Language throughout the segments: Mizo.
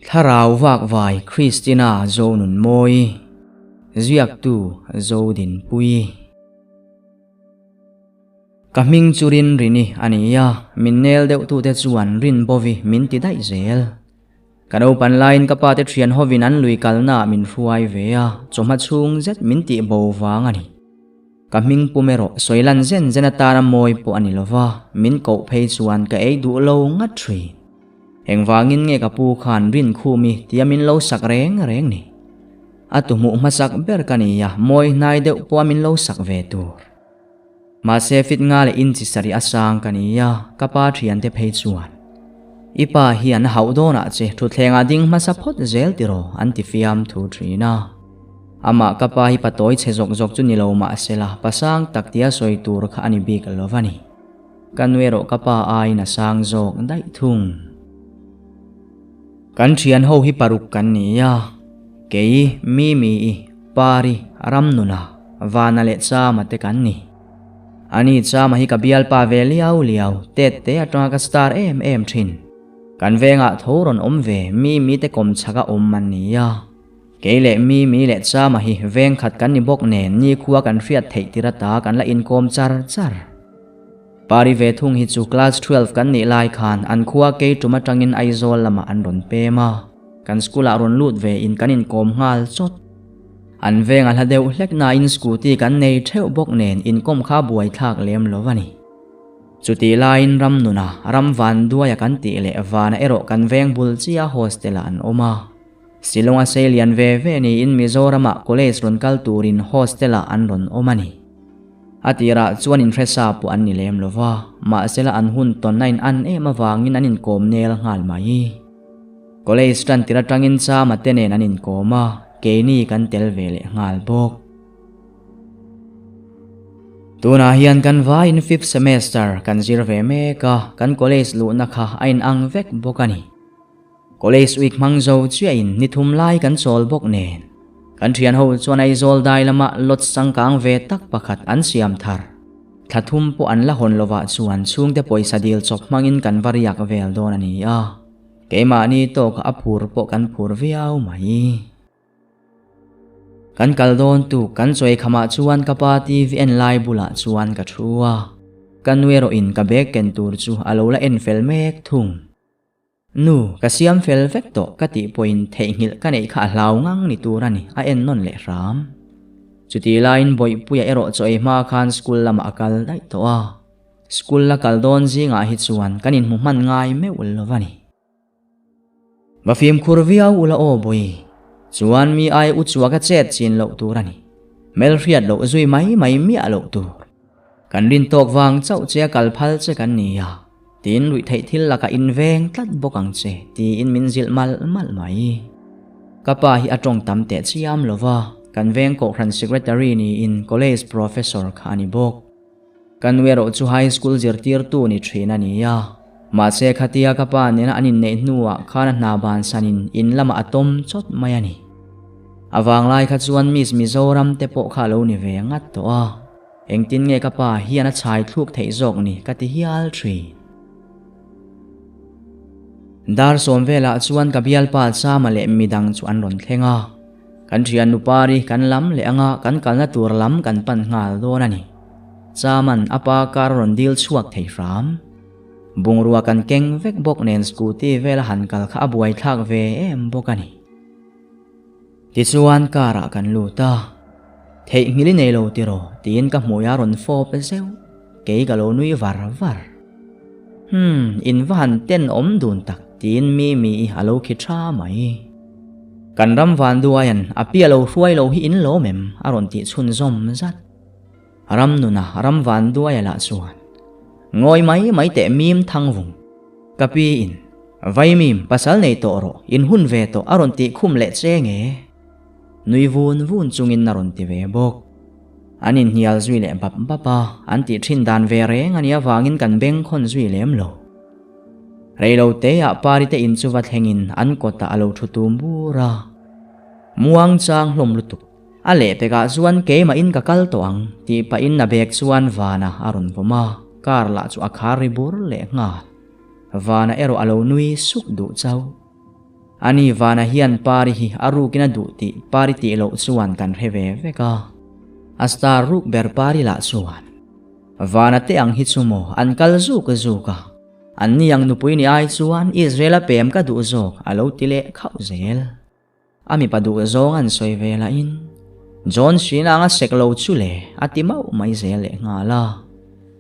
Thlarau Vakvai Christina Zonunmawi, Ziaktu Zodinpuii. Ka hming chu Rinrini a ni a, min nel deuhtute chuan Rinbovi min ti daih zel. Ka naupan laiin ka pate thian hovin an lui kalnaah min hruai ve a, chawhma chhung zet min tih bo vang a ni. Ka hming pum erawh sawi lan zen zen atana mawi pawh a ni lova, min koh phei chuan ka ei duh lo ngat thin. Engvangin nge ka pu khan Rinkhumi tia min lo sak reng reng ni? A tuhmuh hmasak ber ka ni a, mawi hnai deuh pawha min lo sak ve tur. Mahse fit nga leh inchi sarih a sang ka ni a, ka pa thiante phei chuan, I pa hian a hauh dawnah che thutthlengah ding hmasa phawt zel tiraw an ti fiam thu thin a. Amah ka pa hi patawi chhe zawk zawk chu ni lo mahsela pasang tak tia sawi tur kha a ni bik lo va ni. Ka nu erawh ka pa aiin a sang zawk daih thung. Kan thian ho hi paruk kan ni a, kei, Mimi-i, Pari, Ramnuna, Vana leh Chama te kan ni. Ani Chama hi ka bialpa ve liau liau, tet te atanga ka star em em thin. Kan vengah tho rawn awm ve Mimi te kawm chhaka awm an ni a. Kei leh Mimi leh Chama hi veng khat kan ni bawk nen nikhua kan hriat theih tir ata kan la inkawm char char. Pari ve thung hi chu class 12 kan nih lai khan an khua kei tum atangin Aizawl lamah an rawn pem a, kan school ah rawn lut ve in kan inkawm nghal chawt. An veng a hla deuh hlek nain scooty kan nei theuh bawk nen inkawm kha buaithlak lem lo a ni. Chutih laiin ram nuna ram van duaia kan tih leh vana erawh kan veng bul chiah hostel ah an awm a. Shillong a sei lian ve ve niin Mizoramah college rawn kal turin hostel ah an rawn awm a ni. A tirah chuan inhresa pawh an ni lem lo va, mahsela an hun tawn a in an em avangin an inkawm nel nghal mai. College tan tir atangin Chama te nen an inkawm a, keini kan tel ve leh nghal bawk. Tunah hian kan vaiin fifth semester kan zir ve mek a, kan college luhna kha a inang vek bawk a ni. College week hmang zo chiahin ni thum lai kan chawl bawk nen. Kan thian ho chuan Aizawl dai lama lot changkang ve tak pakhat an siam thar. Thla thum pawh an la hawn lovah chuan chhungte pawisa dil chawp hmangin kan va riak vel dawn a ni a. Keimahni tawkah a phur pawh kan phur viau mai. Kan kal dawn tuk kan chawi khamah chuan ka pa TV en lai bulah chuan ka thu a. Ka nu erawhin ka bag ken tur chu a lo la en fel mek thung. Nu, ka siam fel vek tawh ka tih pawhin theihnghilh ka neih kha a hlau ngang ni tur a ni, a en nawn leh hram. Chutih laiin Bawihpuia erawh chaw ei hma khan school lamah a kal daih tawh a. School la kal dawn zingah hi chuan kan inhmu hman ngai meuh lo va ni. Va fimkhur viau ula aw Bawi, chuan mi ai u chua ka chet chin loh tur a ni. Hmelhriat loh zui mai mai miah loh tur. Kan rin tawk vang chauh che a kal phal che kan ni a. Tin ruih theih thil lakah in veng tlat bawk ang che tiin min zilh malh malh mai. Ka pa hi a tawng tam teh chiam lo va, kan veng kohhran secretary niin college professor kha a ni bawk. Ka nu erawh chu high school zirtirtu ni thin a ni a, mahse khatia ka pa nena an inneih hnuah khan a hna bansanin in lamah a tawm chawt mai a ni. A vanglai kha chuan Miss Mizoram te pawh kha a lo ni ve ngat tawh a. Engtin nge ka pa hian a chhai thluk theih zawk ni ka ti hial thin. Dar sawm velah chuan ka bialpa Chama leh midang chu an rawn thleng a. Kan thian nupari kan lam leh anga kan kalna tur lam kan pan nghal dawn a ni. Chaman a pa kar a rawn dil chhuak thei hram. Bungrua kan keng vek bawk nen scooty vela han kal kha a buaithlak ve em bawk a ni. Tichuan car ah kan lut a, Theihnghilh i nei lo tiraw? tiin ka hmui a rawn fawp zeuh, kei ka lo nui var var. Hmm, in va han ten awm dun tak tiin Mimi-i a lo khi tha mai. Kan ram vanduaian a pia lo hruai lo hi in lawm em? a rawn tih chhunzawm zat. Ram nuna ram vanduaia lah chuan ngawi mai mai teh mim thang vung. Ka pi in, Vaimim, pasal nei tawh rawh, in hun ve tawh a rawn tih khum leh che nge? Nui vun vun chungin a rawn ti ve bawk. An inhnial zui leh bap bap a, an tih thin dan ve reng a nih avangin kan beng khawn zui lem lo. Reilo teah Pari te in chu va thlengin an kawtah a lo thu tum bur a. Muang chang hlawm lutuk. A lehpekah chuan keimahin ka kal tawh ang tih pahin a bag chuan Vana a rawn vawm a, car lah chu a khar ri bur leh nghal. Vana erawh a lo nui suk duh chauh. Ani Vana hian Pari hi a rukin a duh tih Pari tih loh chuan kan hre ve vek a. A star ruk ber Pari lah chuan Vana te ang hi chu maw an kal zuk zuk a, an ni ang nupui ni ai chuan Israel a pem ka duh zawk a lo ti leh khauh zel. A mipa duh zawng an sawi ve lahin John Cena anga sek lo chu le a ti mauh mai zel leh nghal a.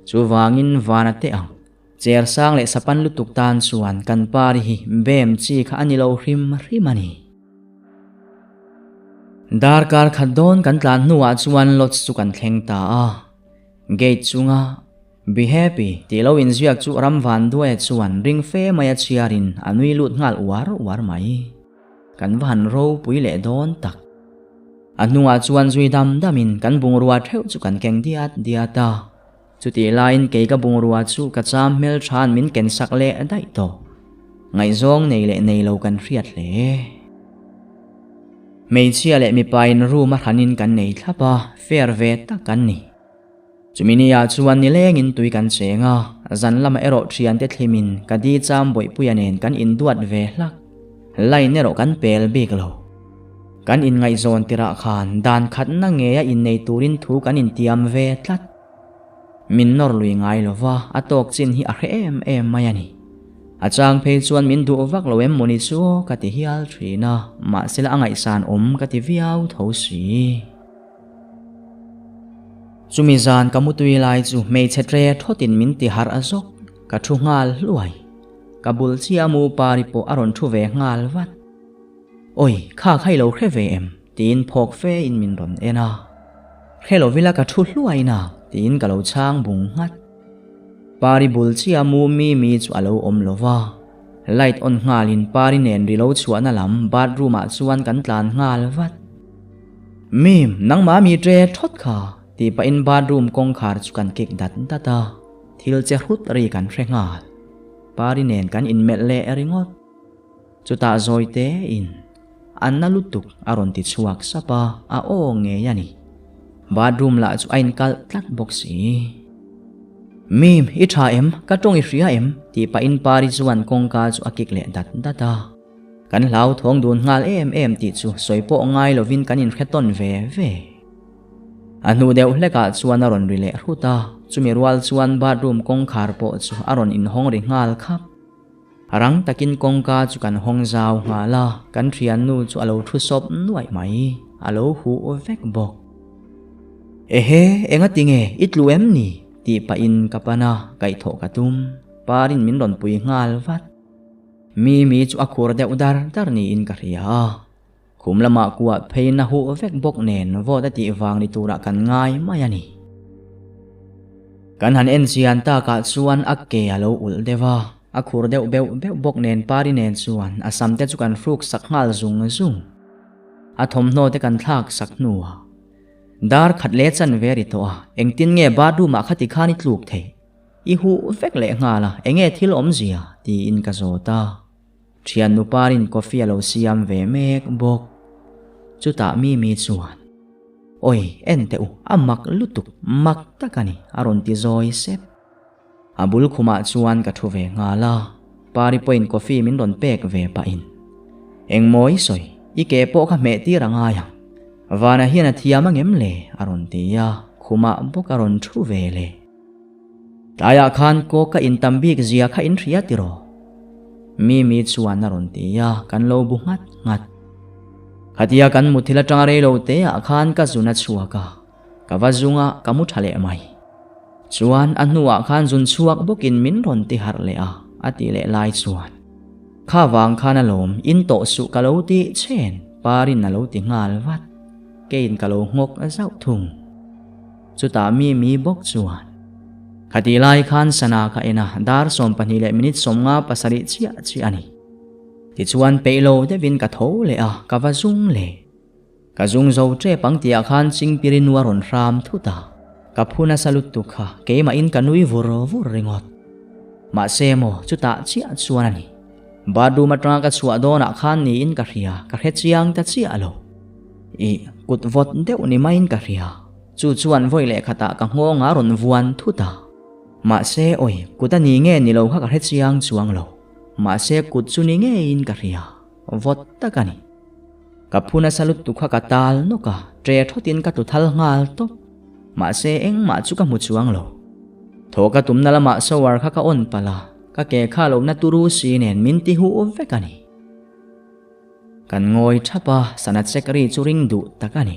Chuvangin Vana te ang Cher sang leh sapan lutuk tan chuan kan pari hi bem chi kha a ni lo hrim hrim a ni. Darkar khat dawn kan tlan hnuah chuan lodge chu kan thleng ta a. Gate chunga Be happy tih lo inziak chu ram van duai chuan ring fe mai a chhiarin a nui lut nghal uar uar mai. Kan va han ropui leh dawn tak. A hnungah chuan zui dam damin kan bungrua theuh chu kan keng diat diat a. Chutih laiin kei ka bungrua chu ka cham hmeltha'n min ken sak leh daih tawh. Ngaihzawng nei leh nei lo kan hriat hle. Hmeichhia leh mipain room a hranin kan nei thlap a, fair ve tak kan ni. Chumi nia chuan nilengin tui kan cheng a, zan lamah erawh thiante thlimin ka di cham bawihpuia nen kan induat ve hlak. Line erawh kan pel bik lo. Kan inngaihzawn tirah khan dan khatna ngeia innei turin thu kan intiam ve tlat. Min nawr lui ngai lo va, a tawk chin hi a hre em em mai a ni. A chang phei chuan min duh vak lo em mawni chu ka ti hial thin a, mahsela a ngaihsan awm ka ti viau tho si. Chumi zan ka mutui lai chu hmeichhe tre thawtin min ti harh a zawk, ka thu nghal hluai. Ka bul chiah mu pari pawh a rawn thu ve nghal vat. Oi, kha kha i lo hre ve em? Tiin phawk fe in min rawn en a. Hre lo vila ka thu hluai na, tiin ka lo chhang bung nghat. Pari bul chiah mu mi mi chu a lo awm lo va. Light on nghal in Pari nen ri lo chhuahna lam bathroom ah chuan kan tlan nghal vat. Mim, nangmah mi tre thawt kha, tih pahin bathroom kawngkhar chu kan kik dat dat a. Thil che hrut ri kan hre nghal. Pari nen kan inmelh leh ringawt. Chutah zawi tein a na lutuk a rawn ti chhuak sap a, a aw ngei a ni. Bathroom lah chu a inkalh tlat bawk si. Mim, i tha em? Ka tawng i hria em? tih pahin Pari chuan kawngka chu a kik leh dat dat a. Kan hlauthawng dun nghal em em tih chu sawi pawh ngai lovin kan inhre tawn ve ve. A hnu deuh hlekah chuan a rawn ri leh hrut a, chumi rual chuan bathroom kawngkhar pawh chu a rawn inhawng ri nghal khap. Rang takin kawngka chu kan hawng zau nghal a, kan thiannu chu a lo thu sawp nuaih mai, a lo huh vek bawk. Ehe, enga tinge, i tlu em ni? tih pahin ka pan a, kaihthawh ka tum. Parin min rawn pui nghal vat. Mimi chu a khur deuh dar dar niin ka hria a. Khum lamah kuah pheiin a huh vek bawk nen vawt a tih vang ni turah kan ngai mai a ni. Kan han en chian takah chuan a ke a lo ulh deuh a, a khur deuh beuh beuh bawk nen Pari nen chuan a sam te chu kan hruk sak nghal zung zung. A thawmhnaw te kan thlak sak hnuah dar khat leh chanve a ri tawh a, engtin nge bathroom ah khati khan i tluk theih? I huh vek leh nghal a, enge thil awmzia? tiin ka zawt a. Thiannu parin coffee a lo siam ve mek bawk. Chutah Mimi chuan, Oi, en teh u, a mak lutuk, mak tak a ni, a rawn ti zawi sep. A bul khumah chuan ka thu ve nghal a, Pari pawhin coffee min rawn pek ve pahin, Engmaw i sawi, i ke pawh kha hmeh tir a ngai ang. Vana hian a thiam angem le? a rawn ti a, khumah bawk a rawn thu ve le. Tlaiah khan kaw ka intam bik zia kha in hria tiraw? Mimi chuan a rawn ti a, kan lo bu nghat nghat. Khatia kan muthilh atanga rei lo te ah khan ka zun a chhuak a, ka va zung a, ka mu tha leh mai. Chuan a hnuah khan zun chhuak bawkin min rawn ti harh leh a, a tih leh lai chuan. Kha vang khan alawm, in tawh suh ka lo tih chen, Parin a lo ti nghal vat. Keiin ka lo nghawk zauh thung. Chutah mi mi bawk chuan, Khatih lai khan sana ka en a, dar 12 leh minute 57 chiah chiah a ni. Tichuan peih lo deuhin ka tho leh a, ka va zung leh. Ka zung zo tep ang tihah khan Chingpiri nu a rawn hram thut a, ka phu nasa lutuk kha keimahin ka nui vur vur ringawt. Mahse maw, chutah chiah chuan a ni. Bathroom atanga ka chhuah dawnah khan niin ka hria, ka hre chiang ta chiah lo. Ih, kut vawt deuh ni maiin ka hria. Chu chuan vawi leh khatah ka nghawng a rawn vuan thut a. Mahse, awi, kut a ni nge ni lo kha ka hre chiang chuang lo. Mahse, kut chu ni ngeiin ka hria. Vawt tak a ni. Ka phu nasa lutuk kha ka tal nawk a, ṭe thawtin ka tlu thal nghal tawp. Mahse engmah chu ka hmu chuang lo. Thaw ka tumna lamah shower kha ka on palh a, ka ke kha lohna turu si nen min ti huh vek a ni. Kan ngawi thap a, sana check ri chu ring duh tak a ni.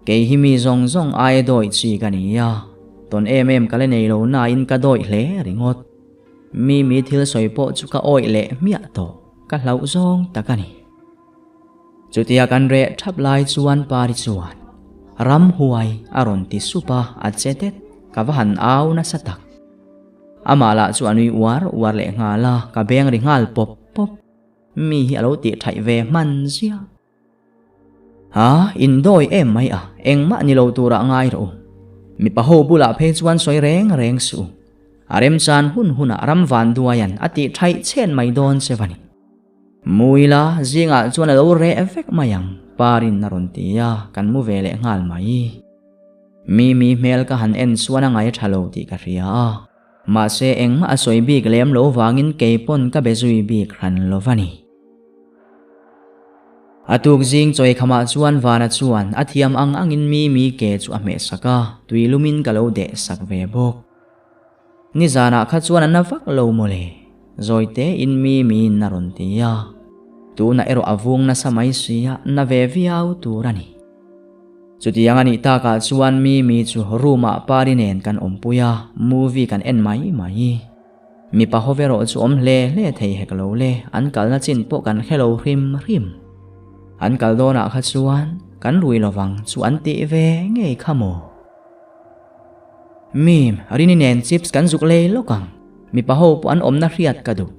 Kei hi mi zawng zawng aia dawih chi ka ni a, tawn em em ka la nei lo nain ka dawih hle ringawt. Mi mi thil sawi pawh chu ka awih leh hmiah tawh, ka hlauh zawng tak a ni. Chutia kan reh thap lai chuan Pari chuan Ramhuai a rawn ti sup a, a che det, ka va han au nasa tak. Amah lah chu a nui uar uar leh nghal a, ka beng ri nghal pawp pawp. Mi hi a lo tih thaih ve hman zia. Ha, in dawi em mai a, engmah ni lo turah ngai rawh u. Mipa ho bulah phei chuan sawi reng reng suh u. A remchan hun hunah ram van duaian a tih thaih chhen mai dawn che va ni. Muila zingah chuan a lo reh vek mai ang, Parin a rawn ti a, kan mu ve leh nghal mai. Mimi hmel ka han en chuan a ngai tha lo tih ka hria a. Mahse engmah a sawi bik lem lo vangin kei pawn ka be zui bik hran lo va ni. A tuk zing chawi khamah chuan Vana chuan a thiam ang angin mi mi ke chu a hmeh sak a, tui lumin ka lo deh sak ve bawk. Nizanah kha chuan a na vak lo mawle, zawi tein mi miin a rawn ti a. Tunah erawh a vung nasa mai si a, na ve viau tur a ni. Chutiang a nih takah chuan Mimi chu room-ah Pari nen kan awmpui a, movie kan en mai mai. Mipa ho erawh chu awm hle hle thei hek lo le, an kalna chin pawh kan hre lo hrim hrim. An kal dawnah kha chuan kan rui lovang chu an tih ve ngei kha maw? Mim, Rini nen chips kan zuk lei lawk ang. Mipa ho pawh an awmna hriat ka duh.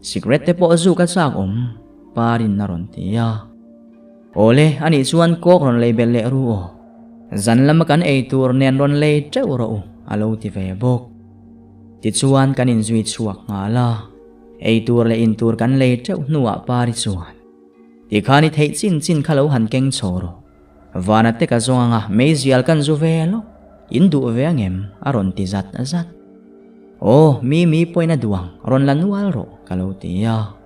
Cigarette te pawh zuk a chak awm, Pari'n a rawn ti a. Awle, anih chuan kawk rawn lei belh leh ru aw. Zan lama kan ei tur nen rawn lei teuh rawh u, a lo ti ve bawk. Tichuan kan inzui chhuak nghal a, ei tur leh in tur kan lei teuh hnuah Pari chuan, Tikhan i theih chin chin kha lo han keng chho rawh. Vana te ka zawng anga meizial kan zu ve lawk, in duh ve angem? a rawn ti zat zat. Aw, mi mi pawhin a duh ang, rawn la nual rawh, ka lo ti a.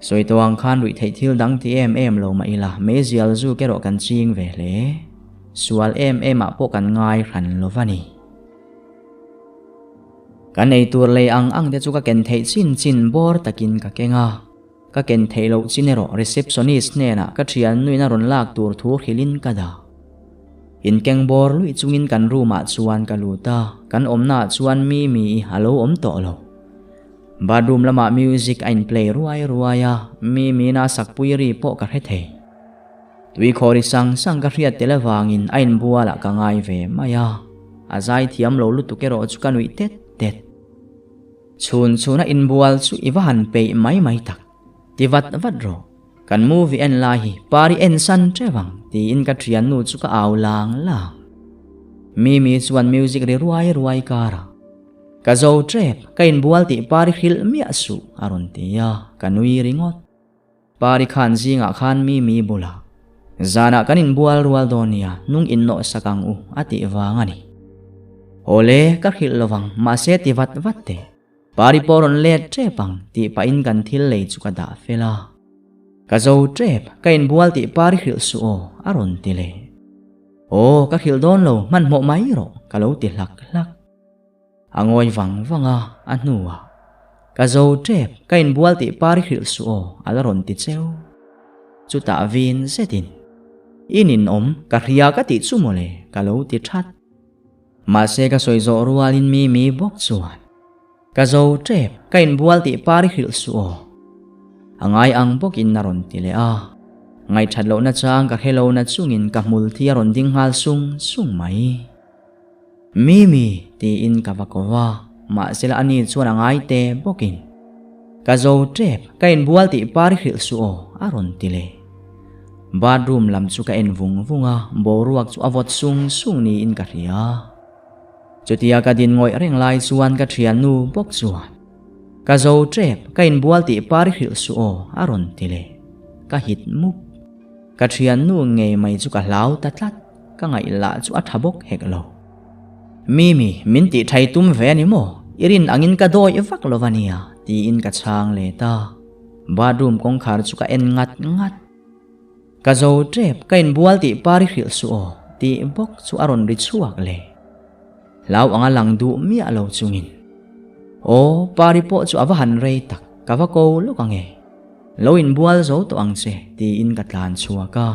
Sawi tawh ang khan ruih theih thil dang ti em em lo mah ila, meizial zuk erawh kan ching ve hle. Sual em em ah pawh kan ngai hran lo va ni. Kan ei tur lei ang ang te chu ka ken theih chin chin bawr takin ka keng a. Ka ken theih loh chin erawh receptionist hnenah ka thian nuin a rawn lak tur thu hrilhin ka dah. Inkeng bawr luih chungin kan room ah chuan ka lut a, kan awmna ah chuan Mimi i a lo awm tawh lo. Bathroom lamah music a in play ruai ruai a, Mimina sakpui ri pawh ka hre thei. Tui khawri sang sang ka hriat tel avangin a inbualah ka ngai ve mai a, a zai thiam lo lutuk erawh chu ka nuih tet tet. Chhun chhuna inbual chu i va han peih mai mai tak, ti vat vat rawh. Kan movie en lai hi Pari en san teuh ang tiin ka thiannu chu ka au lang lang. Mimi chuan music ri ruai ruai karah. Ka zo tep, ka inbual tih Pari hrilh miah suh, a rawn ti a, ka nui ringawt. Pari khan zingah khan Mimi bulah, Zanah kan inbual rual dawn nia, nung innawh sak ang u, a tih vang a ni. Awle, ka hrilh lovang, mahse ti vat vat teh. Pari pawh rawn let tep ang, tih pahin kan thil lei chu ka dah fel a. Ka zo tep, ka inbual tih Pari hrilh suh aw, a rawn ti leh. Aw, ka hrilh dawn lo, hmanhmawh mai rawh, ka lo ti hlak hlak. A ngawi vang vang a, a hnuah, Ka zo tep, ka inbual tih par i hrilh suh aw, a la rawn ti cheu. Chutah vin zetin, I ninawm, ka hria ka tih chu mawle, ka lo ti that. Mahse ka sawi zawh rualin Mimi bawk chuan, Ka zo tep, ka inbual tih par i hrilh suh aw. A ngai ang bawkin a rawn ti leh a. Ngaihthat lohna chang ka hre lo na chungin ka hmul thi a rawn ding nghal sung sung mai. Mimi, tiin ka va ko va, mahsela ani chuan a ngai te bawkin, Ka zo tep, ka inbual tih par i hrilh suh aw, a rawn ti leh. Bathroom lam chu ka en vung vung a, boruak chu a vawt sung sung niin ka hria. Chutia ka din ngawih reng lai chuan ka thiannu bawk chuan, Ka zo tep, ka inbual tih par i hrilh suh aw, a rawn ti leh. Ka hit mup. Ka thiannu ngei mai chu ka hlau ta tlat. Ka ngaih lah chu a tha bawk hek lo. Mimi, min tih thai tum ve a ni maw? I rin angin ka dawi vak lo va nia, tiin ka chhang leh ta. Bathroom kawngkhar chu ka en ngat ngat. Ka zo tep, ka inbual tih par i hrilh suh aw tih bawk chu a rawn ri chhuak leh. Hlau anga lang duh miah lo chungin. Aw, pari pawh chu a va han rei tak, ka va ko lawk ang e. Lo inbual zo tawh ang che tiin ka tlan chhuak a.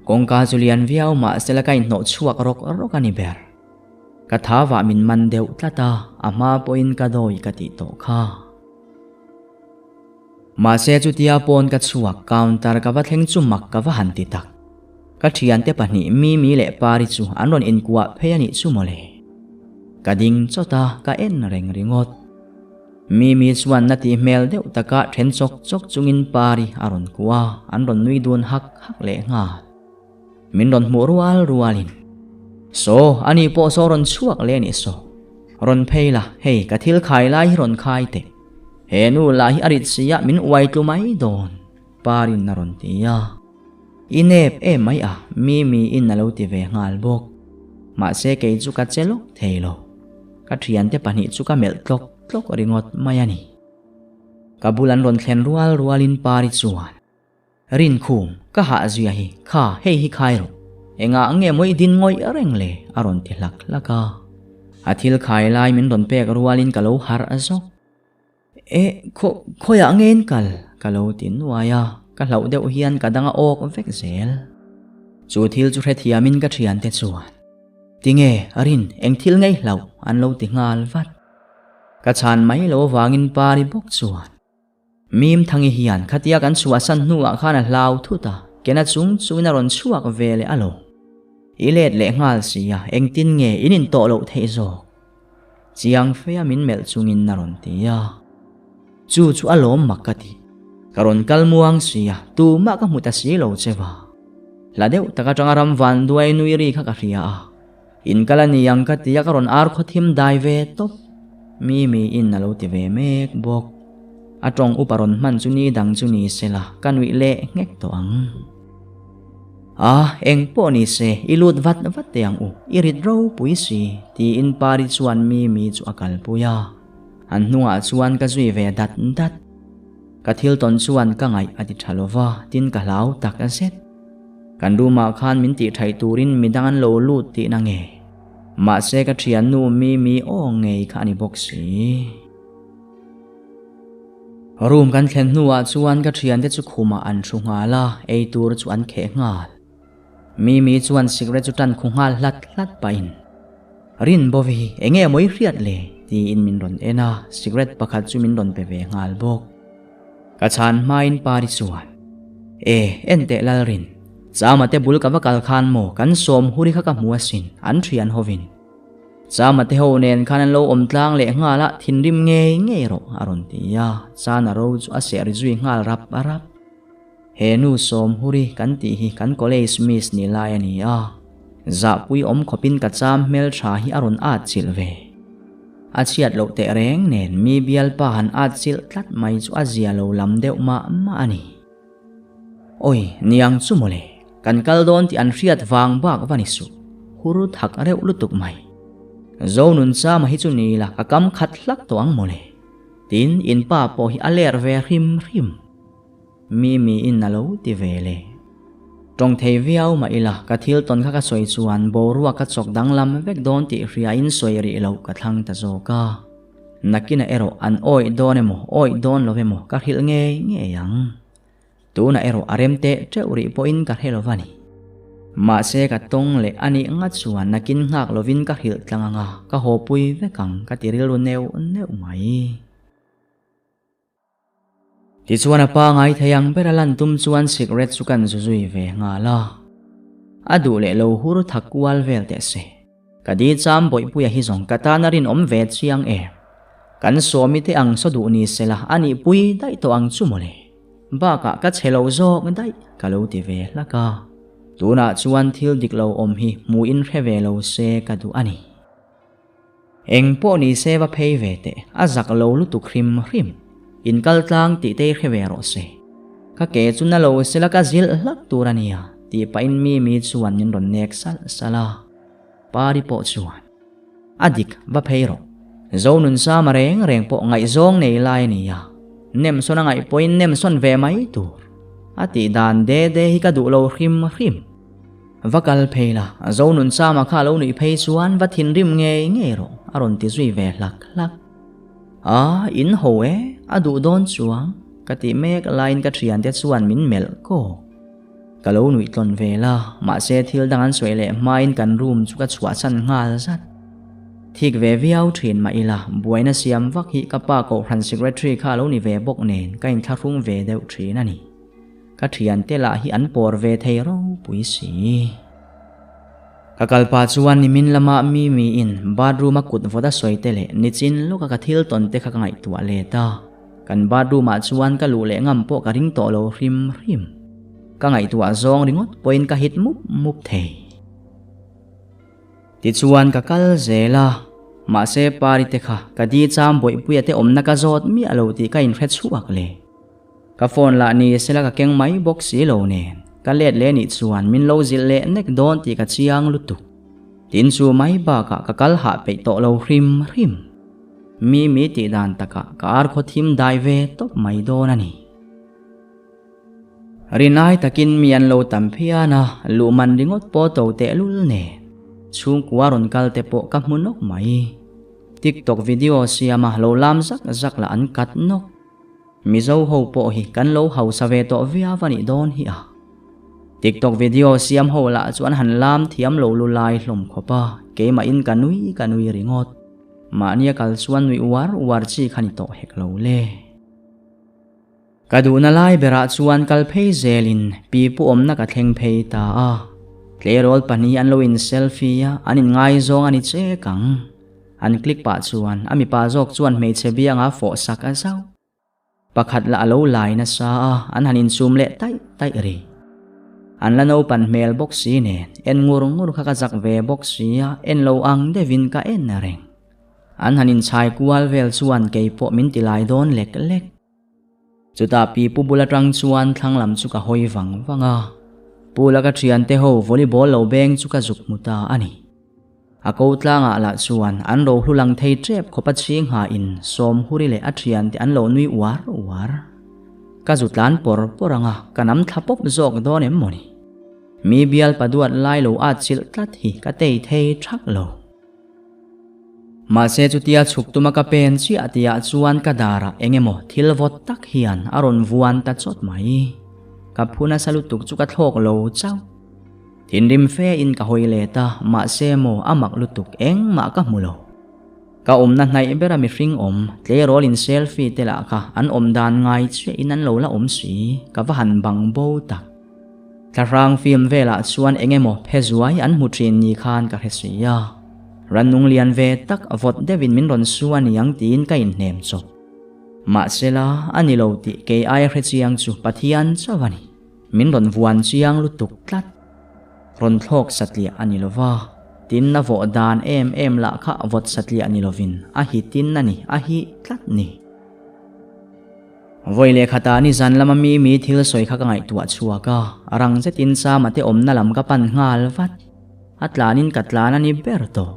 Kawngka chu lian viau mahsela ka inhnawh chhuak rawk rawk a ni ber. Ka thavah min man deuh tlat a, a hma pawhin ka dawi ka tih tawh kha. Mahse chutia pawn ka chhuak counter ka va thleng chu mak ka va han ti tak. Ka thiante pahnih Mimi leh Pari chu an rawn inkuah phei a nih chu mawle. Ka ding chawt a, ka en reng ringawt. Mimi chuan na tih hmel deuh taka then chawk chawk chungin Pari a rawn kuah a, an rawn nui dun hak hak leh nghal. Min rawn hmuh rual rualin, Saw, ani pawh saw rawn chhuak leh a nih saw. Rawn phei la, hei ka thil khai lai hi rawn khai teh. He nu lah hi a rit si a, min uai tlu mai dawn, Parin a rawn ti a. I nep em mai a, Mimi-in a lo ti ve nghal bawk. Mahse kei chu ka che lawk thei lo. Ka thiante pahnih chu ka melh tlawk tlawk ringawt mai a ni. Ka bul an rawn thlen rual rualin Pari chuan. Rinkhum, ka hah zuia hi, kha hei hi khai rawh. Engah nge maw i din ngawih reng le? a rawn ti hlak hlak a. A thil khai lai min rawn pek rualin ka lo harh zawk. E, khaw, khawiah nge in kal? ka lo ti nuai a, ka hlauh deuh hian ka dang a awk vek zel. Chu thil chu hrethiamin ka thiante chuan, Tinge, Rin, eng thil ngei hlauh? an lo ti nghal vat. Ka chhan mai lo avangin Pari bawk chuan, Mim Thangi hian khatia kan chhuahsan hnuah khan a hlau thut a, kena chung chungin a rawn chhuak ve leh alawm. I let leh nghal si a, engtin nge in intawh loh theih zawk? Chiang feia min melh chungin a rawn ti a. Chu chu a lawm mak ka ti. Ka rawn kal muang si a, tumah ka hmu ta si lo che va. Hla deuh tak atanga ram van duai nui ri kha ka hria a. In kal a ni ang ka ti a ka rawn ar khaw thim dai ve tawp. Mi miin a lo ti ve mek bawk. A tawng upa rawn hman chu ni dang chu ni se la ka nuih leh nghek tawh ang. A, eng pawh ni se i lut vat vat teh ang u, i rit ropui si, tiin Pari chuan Mimi chu a kalpui a. An hnungah chuan ka zui ve dat dat. Ka thil tawn chuan ka ngaih a ti tha lo va, tin ka hlau tak zet. Kan room ah khan min tih thaih turin midang an lo lut tihna nge? Mahse ka thiannu Mimi aw ngei kha a ni bawk si. Room kan thlen hnuah chuan ka thiante chu khumah an thu nghal a, ei tur chu an kheh nghal. Mimi chuan cigarette chu tan khu nghal hlat hlat pahin, Rinbovi hi enge maw i hriat le? tiin min rawn en a, cigarette pakhat chu min rawn pe ve nghal bawk. Ka chhan hmain Pari chuan, E, en teh Lalrin, Chama te bul ka va kal khan maw kan sawm huri kha ka hmu asin, an thian hovin. Chama te ho nen khan an lo awm tlang leh nghal a, thinrim ngei ngei rawh, a rawn ti a, Chana ro chu a seh ri zui nghal rap rap. He nu sawm huri kan tih hi kan college miss ni lai a ni a, zahpui awm khawpin ka cham hmeltha hi a rawn at chilh ve. A chhiat loh teh reng nen mi bialpa han at chilh tlat mai chu a zia lo lam deuh mah mah a ni. Awi, niang chu mawle, kan kal dawn tih an hriat vang bak va ni suh, hur thak reuh lutuk mai. Zonun chama hi chu ni la ka kam khat hlak tawh ang mawle. Tin, in pa pawh hi a ler ve hrim hrim. Mi miin a lo ti ve le. Tawng thei viau mah ila, ka thil tawn kha ka sawi chuan boruak ka chawk danglam vek dawn tih hriain sawi rih loh ka thlang ta zawk a. Nakinah erawh an awih dawn emaw, awih dawn lo emaw ka hrilh ngei ngei ang. Tunah erawh a rem teh teuh rih pawhin ka hre lo va ni. Mahse ka tawng leh a nih nga chuan nakin nghak lovin ka hrilh tlang ang a, ka hawpui vek ang ka ti rilru neuh neuh mai. Tichuan a pa ngai thei ang ber a lan tum chuan cigarette chu kan zu zui ve nghal a. A duh leh lo hur tha kual vel teh se. Ka di cham bawihpuia hi zawng ka tan a rinawm ve chiang em. Kan sawmi te ang saw duh ni se la a nih pui daih tawh ang chu mawle. Bakah ka chhe lo zawk daih ka lo ti ve hlak a. Tunah chuan thil dik lo awm hi hmuhin hre ve lo se ka duh a ni. Eng pawh ni se va phei ve teh, a zak lo lutuk hrim hrim. In kal tlang tih te i hre ve rawh se. Ka ke chu na lo sela ka zilh hlak tur a nia, tih pahin Mimi chuan min rawn nek salh salh a. Pari pawh chuan, A dik, va phei rawh. Zonun Sama reng reng pawh ngaihzawng nei lai a nia. Nem sawn a ngaih pawhin nem sawn ve mai tur. A tih dan de de hi ka duh lo hrim hrim. Va kal phei la, Zonunchama kha lo nuih phei chuan va thinrim ngei ngei rawh, a rawn ti zui ve hlak hlak. A, in ho e, a duh dawn chuang, ka tih mek laiin ka thiante chuan min melh kawk. Ka lo nuih tlawn ve la, mahse thil dang an sawi leh hmain kan room chu ka chhuahsan nghal zat. Thik ve viau thin mah ila, buaina siam vak hi ka pa kohhran secretary kha a lo ni ve bawk nen ka inthlahrung ve deuh thin a ni. Ka thiante lah hi an pawr ve thei ropui si. Ka kal pah chuan nimin lama Mimi in bathroom a kut vawt a sawi te leh nichin lawka ka thil tawn te kha ka ngaihtuah let a. Kan bathroom ah chuan ka luh leh ngam pawh ka ring tawh lo hrim hrim. Ka ngaihtuah zawng ringawt pawhin ka hit mup mup thei. Tichuan ka kal zel a, mahse Pari te kha ka di cham bawihpuia te awmna ka zawt miah lo tih ka inhre chhuak le. Ka phone lah ni sela ka keng mai bawk si lo nen, ka let leh nih chuan min lo zilh leh nek dawn tih ka chiang lutuk. Tin chu mai bakah ka kal hah peih tawh lo hrim hrim. Mi mi tih dan takah ka ar khaw thim dai ve tawp mai dawn a ni. Rinai takin mi an lo tam phian a, luh man ringawt pawh to tehlul nen. Chhungkua rawn kal te pawh ka hmu nawk mai. TikTok video siama lo lam zak zak lah an kat nawk. Mizo ho pawh hi kan lo hausa ve tawh viau a nih dawn hi a. TikTok video siam ho lah chu an han lam thiam lo lu lai hlawm khawp a, keimah in ka nui ka nui ringawt. Mahnia kal chuan nui uar uar chi kha ni tawh hek lo le. Ka duhna lai berah chuan kal phei zelin pi pu awmna ka thleng phei ta a. Tleirawl pahnih an lo in selfie a, an in ngaizawng a ni chek ang. An click pah chuan a mipa zawk chuan hmeichhe bianga fawh sak a zauh. Pakhat lah a lo lai nasa a, an han insum leh taih taih ri. An la naupan hmel bawk si nen, en ngur ngur kha ka zak ve bawk si a, en lo ang deuhin ka en reng. An han inchhai kual vel chuan kei pawh min ti lai dawn lek lek. Chutah pi pu bul atang chuan thlang lam chu ka hawi vang vang a, pool a ka thiante ho volleyball lo beng chu ka zuk hmu ta a ni. A ko tlangah lah chuan an rohlu lang thei tep khawp a chhing hain Sawmhuri leh a thiante an lo nui uar uar. Ka zu tlan pawr pawr ang a, ka nam thla pawp zawk dawn em mawni? Mi bial pa duat lai lo at chilh tlat hi ka tei thei thak lo. Mahse chutia chhuk tuma ka pen chiah tihah chuan ka darah eng emaw thil vawt tak hian a rawn vuan ta chawt mai. Ka phu nasa lutuk chu ka thlawk lo chauh. Thinrim fe in ka hawi let a, mahse maw a mak lutuk engmah ka hmu lo. Ka awmna hnaih bera mihring awm, tleirawl in selfie te lah kha an awm dan ngai chiah in an lo la awm si, ka va han bang bo tak. Thlahrang film velah chuan eng emaw phe zuai an hmu thin ni khan ka hre si a. Rannung lian ve tak vawt deuhin min rawn su a niang tiin ka inhnem chawp. Mahsela, a ni lo tih kei aia hre chiang chu Pathian chauh a ni. Min rawn vuan chiang lutuk tlat. Rawn thlawk satliah a ni lova, tin a vawh dan em em lah kha vawt satliah ni lovin a hitin a ni, a hih tlat ni. Vawi leh khatah nizan lama mi mi thil sawi kha ka ngaihtuah chhuak a, rang zetin Sama te awmna lam ka pan nghal vat. A tlanin ka tlan a ni ber tawh.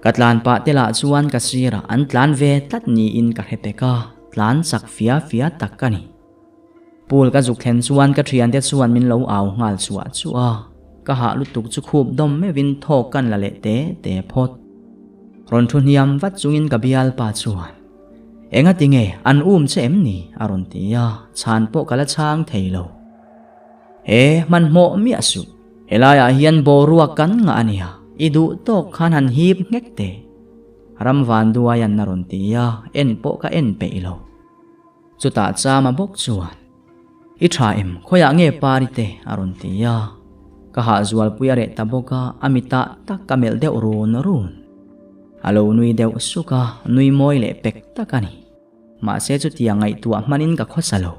Ka tlan pah te lah chuan ka sirah an tlan ve tlat niin ka hre pek a, tlan chak fia fia tak ka ni. Pool ka zuk thlen chuan ka thiante chuan min lo au nghal chhuah chuah a, ka hah lutuk chu khup dawm meuhin thawk kan la leh te te phawt. Rawn thu hniam vat chungin ka bialpa chuan. Enga tinge an um che em ni? a rawn ti a, chhan pawh ka la chhang thei lo. He, hmanhmawh miah suh, helaiah hian boruak kan ngah a nia, i duh tawk khan han hip nghek teh. Ram Vanduaia'n a rawn ti a, en pawh ka en peih lo. Chutah Chama bawk chuan, I tha em, khawiah nge Pari te? a rawn ti a. Ka hahzualpui a reh ta bawk a, a mitah tak ka melh deuh run run. A lo nui deuh suk a, nui mawi leh pek tak a ni. Mahse chutiang ngaihtuah hmanin ka khawsa lo.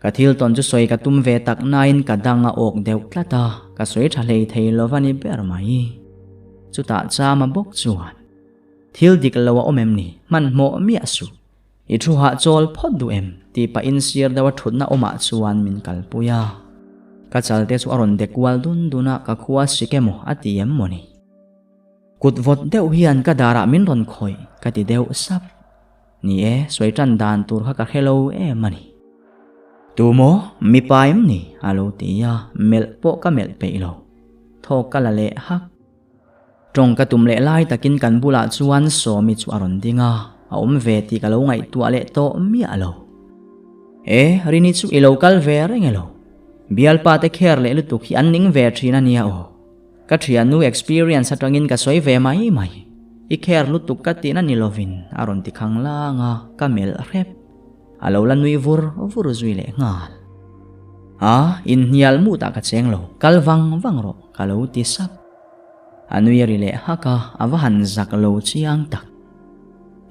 Ka thil tawn chu sawi ka tum ve tak nain ka dang a awk deuh tlat a, ka sawi tha hlei thei lo va ni ber mai. Chutah Chama bawk chuan, Thil dik lo a awm em ni? Hmanhmawh miah suh. I thu hah chawl phawt duh em? tih pahin sir deuha thutna awmah chuan min kalpui a. Ka chal te chu a rawn de kual dun dun a, ka khua sik emaw a ti em maw ni? Kut vawt deuh hian ka darah min rawn khawih ka ti deuh sap. Ni e, sawi tan dan tur kha ka hre lo em a ni. Tu maw? Mipa em ni? A lo ti a, melh pawh ka melh peih lo. Thawk ka la leh hak. Tawng ka tum leh lai takin kan bulah chuan Sawmi chu a rawn ding a, a awm ve tih ka lo ngaihtuah leh tawh miah lo. E, Rini chu i lo kal ve reng elo? Bialpa te kher leh lutuk hi an ning ve thin a nia aw. Ka thiannu experience atangin ka sawi ve mai mai. I kher lutuk ka tihna ni lovin a rawn ti khang lang a, ka melh hrep. A lo la nui vur vur zui leh nghal. A, inhnial mutah ka cheng lo, kal vang vang rawh ka lo ti sap. A nui ri leh hak a, a va han zak lo chiang tak.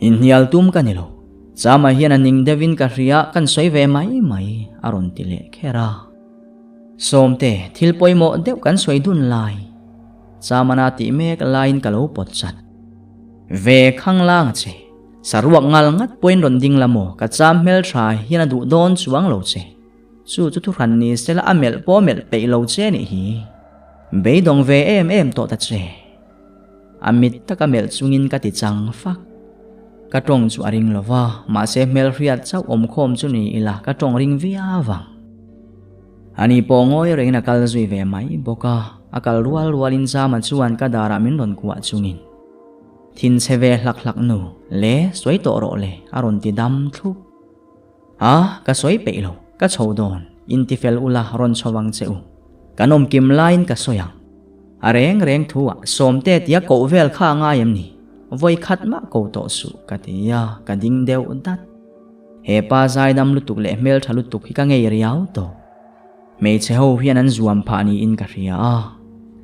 Inhnial tum ka ni lo, Chama hian a ning deuhin ka hria kan sawi ve mai mai a rawn ti leh kher a. Sawmte, thil pawimawh deuh kan sawi dun lai. Chamana tih mek laiin ka lo pawt chat. Ve khang lang a che. Saruak ngal ngat pawhin rawn ding la maw, ka cham hmeltha hian a duh dawn chuang lo che. Chu chu thuhran ni sela a melh pawh melh peih lo che nih hi. Beidawng ve em em tawh ta che. A mit taka melh chungin ka ti chang fak. Ka tawng chu a ring lo va, mahse hmelhriat chauh awmkhawm chu ni ila ka tawng ring viau ang. Ani pawh ngawi rengin a kal zui ve mai bawk a, a kal rual rualin Zama chuan ka darah min rawn kuah chungin. Thinchhe ve hlak hlak nu, le sawi tawh rawh le a rawn ti dam thlup. A, ka sawi peih lo, ka chho dawn, intifel ula rawn chho ang che u. Kan awm kim laiin ka sawi ang. A reng reng thu ah Sawmte tia koh vel kha a ngai em ni? Vawi khat mah ko tawh suh ka ti a, ka ding deuh dat. He pa zaidam lutuk leh hmeltha lutuk hi ka ngei riau tawh. Hmeichhe ho hian an zuam phah niin ka hria a,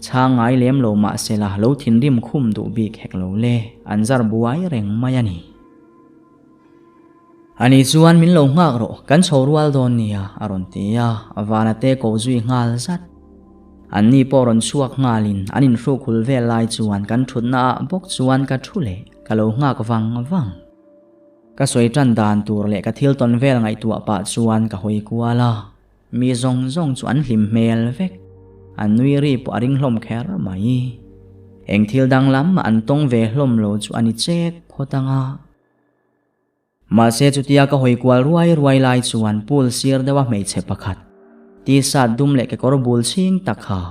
chhang ngai lem lo mahsela lo thinrim khum duh bik hek lo le, an zar buai reng mai a ni. Ani chuan min lo nghak rawh, kan chho rual dawn nia, a rawn ti a, vana te ko zui nghal zat. Anni pawh rawn chhuak nghalin an inhruk hul vel lai chuan kan thutna ah bawk chuan ka thu leh ka lo nghak vang vang. Ka sawi tan dan tur leh ka thil tawn vel ngaihtuah pah chuan ka hawi kual a, mi zawng zawng chu an hlim hmel vek. An nui ri pawh a ring hlawm kher mai. Eng thil danglam mah an tawng ve hlawm lo chu a ni chek phawt ang a. Mahse chutia ka hawi kual ruai ruai lai chuan pool sir deuha hmeichhe pakhat, t-shirt dum leh kekawr bul chhing tak ha,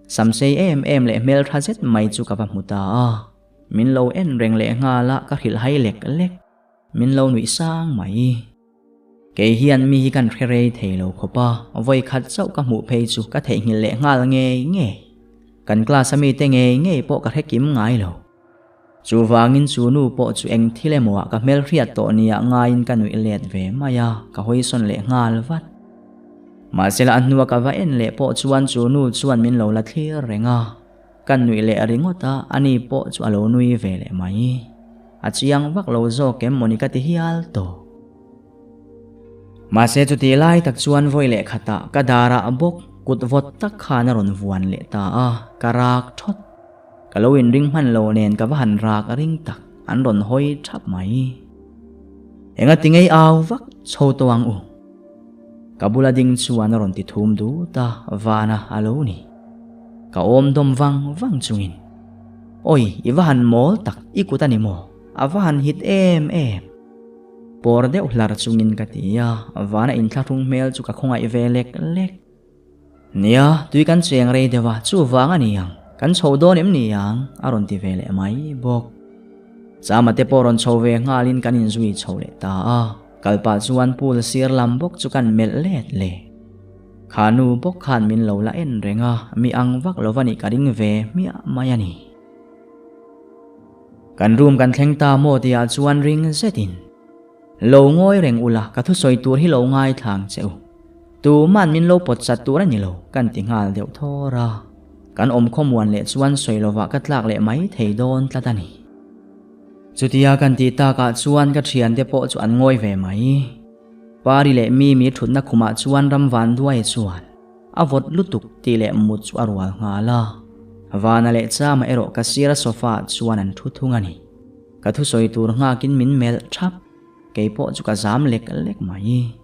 samsei em em leh hmeltha zet mai chu ka va hmu ta a. Min lo en reng leh nghal a, ka hrilh hai lek lek. Min lo nuih sang mai. Kei hian mi hi kan hre rei thei lo khawp a, vawi khat chauh ka hmuh phei chu ka theihnghilh leh nghal ngei ngei. Kan class a mite ngei ngei pawh ka hre kim ngai lo. Chuvangin chu nu pawh chu eng thil emaw ah ka hmelhriat tawh nia ngaiin ka nuih let ve mai a, ka hawisawn leh nghal vat. Mahsela a hnua ka va en leh pawh chuan chu nu chuan min lo la thlir reng a, ka nuih leh ringawt a, ani pawh chu a lo nui ve leh mai. A chiang vak lo zawk em mawni ka ti hial tawh. Mahse chutih lai tak chuan vawi leh khatah ka darah bawk kut vawt tak khan a rawn vuan leh ta a, ka rak thawt. Ka lo inring hman lo nen ka va han rak a ring tak, an rawn hawi thap mai. Enga ti ngei au vak chho tawh ang u. Ka bula ding chuan a rawn ti thum dut a, vana a lo ni. Ka awm dawm vang vang chungin. Awi, i va han mawl tak, i kut a ni maw? A va han hit em em. Pawr deuh hlar chungin ka ti a, vana inthlahrung hmel chu ka khawngaih ve lek lek. Nia, tui kan cheng rei deuh a, chuvang a ni ang, kan chho dawn em ni ang, a rawn ti ve leh mai bawk. Chama te pawh rawn chho ve nghalin kan inzui chho leh ta a, kal pah chuan pool sir lam bawk chu kan melh let leh. Kha nu bawk khan min lo la en reng a, mi ang vak lo va nih ka ring ve hmiah mai a ni. Kan room kan thleng ta maw tihah chuan ring zetin. Lo ngawi reng ula, ka thusawi tur hi lo ngaithlang che u. Tuman min lo pawt chat tur a ni lo, kan ti nghal deuh thawr a. Kan awm khawmuan leh chuan sawi lovah ka tlak leh mai thei dawn tlat a ni. Chutia kan tih takah chuan ka thiante pawh chu an ngawi ve mai. Pari leh Mimi thutna khumah chuan Ramvanduai chuan a vawt lutuk tih leh mut chu a rual nghal a. Vana leh Chama erawh ka sira sofa ah chuan an thu thung a ni. Ka thusawi tur nghakin min melh thap, kei pawh chu ka zam lek lek mai.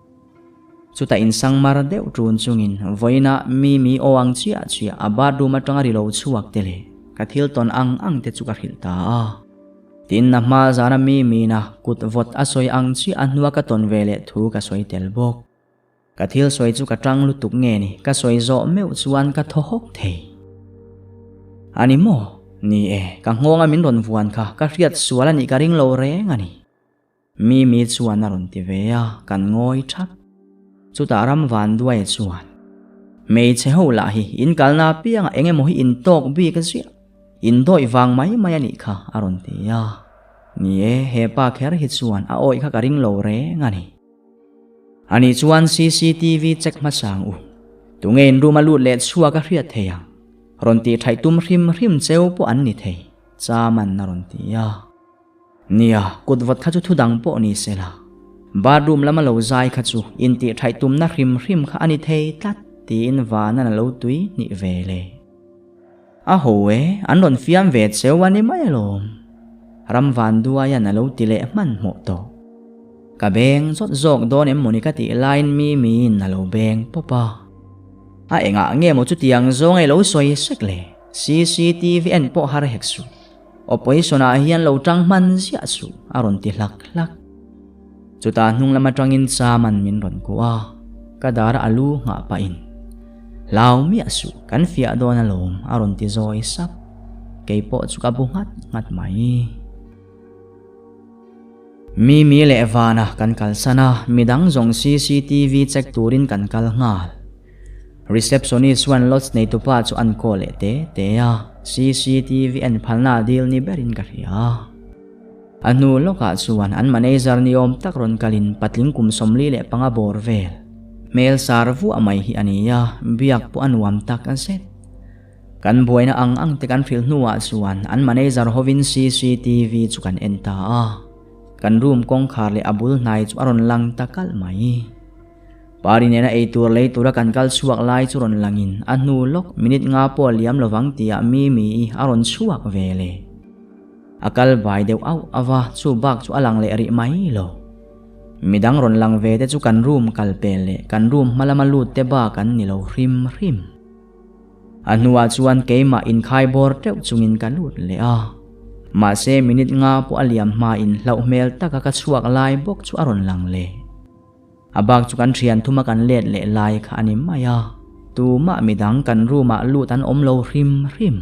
Chutah insang mar deuh ṭun chungin vawiinah mi mi aw ang chiah chiah a bathroom aṭanga ri lo chhuak te leh ka thil tawn ang ang te chu ka hrilh ta a. Tin, a hma zana mi mina kut vawt a sawi ang chiah a hnua ka tawn ve leh thu ka sawi tel bawk. Ka thil sawi chu ka tang lutuk nge ni, ka sawi zawh meuh chuan ka thaw hawk thei. A ni maw? Ni e, ka nghawnga min rawn vuan kha ka hriat sual a nih ka ring lo reng a ni. Mimi chuan a rawn ti ve a, kan ngawi thap. Chutah ram van duai chuan, Hmeichhe ho lah hi in kalna apiangah eng emaw hi in tawk bik ziah, in dawih vang mai mai a nih kha a rawn ti a. Ni e, he pa kher hi chuan a awih kha ka ring lo reng a ni. Ani chuan cctv check hmasa ang u. Tunge in room a lut leh chhuak a hriat thei ang. Rawn tih thaih tum hrim hrim cheu pawh an ni thei, Chaman a rawn ti a. Nia, kut vawt kha chu thu dang pawh ni se la. Bathroom lama lo zai kha chu intih thaih tumna hrim hrim kha a ni thei tlat, tiin Vanan a lo tui hnih ve le. A ho e, an rawn fiam ve cheu a ni mai alawm. Ram van duaian a lo ti leh hmanhmawh tawh. Ka beng zawt zawk dawn em mawni ka tih laiin Mimiin a lo beng pawp a. A engah nge maw chutiang zawng ei lo sawi sek le? Cctv en pawh har hek suh. Opposition ah hian lo tang hman ziah suh a rawn ti hlak hlak. Chutah hnung lam atangin Chaman min rawn kuah a, ka dar a lu nghah pahin, Hlau miah suh, kan fiah dawn alawm a rawn ti zawi sap. Kei pawh chu ka bu nghat nghat mai. Mimi leh Vana kan kalsan a, midang zawng cctv check turin kan kal nghal. Receptionist chuan lodge neitupa chu an call leh te te a, cctv en phalna dil ni berin ka hria. A hnu lawkah chuan an manager ni awm tak rawn kalin patling kum 45 bawr vel hmel sar vuah mai hi a ni a, biak pawh a nuam tak a zet. Kan buaina ang ang te kan hrilh hnuah chuan an manager hovin cctv chu kan en ta a, kan room kawngkhar leh a bul hnai chu a rawn lang ta kalh mai. Pari nena ei tur lei tura kan kal chhuak lai chu rawn langin a hnu lawk minute nga pawh a liam lovang tihah Mimi-i a rawn chhuak ve le. A kal bai deuh auh ava chu bak chu a lang leh rih mai lo. Midang rawn lang ve te chu kan room kal pel leh kan room hma lama lut te bak an ni lo hrim hrim. A hnuah chuan keimah inkhai bawr teuh chungin ka lut leh a. Mahse minute nga pawh a liam hmain hlauh hmel taka ka chhuak lai bawk chu a rawn lang leh. A bak chu kan thian thuma kan let leh lai kha a ni mai a, tumah midang kan room ah lut an awm lo hrim hrim.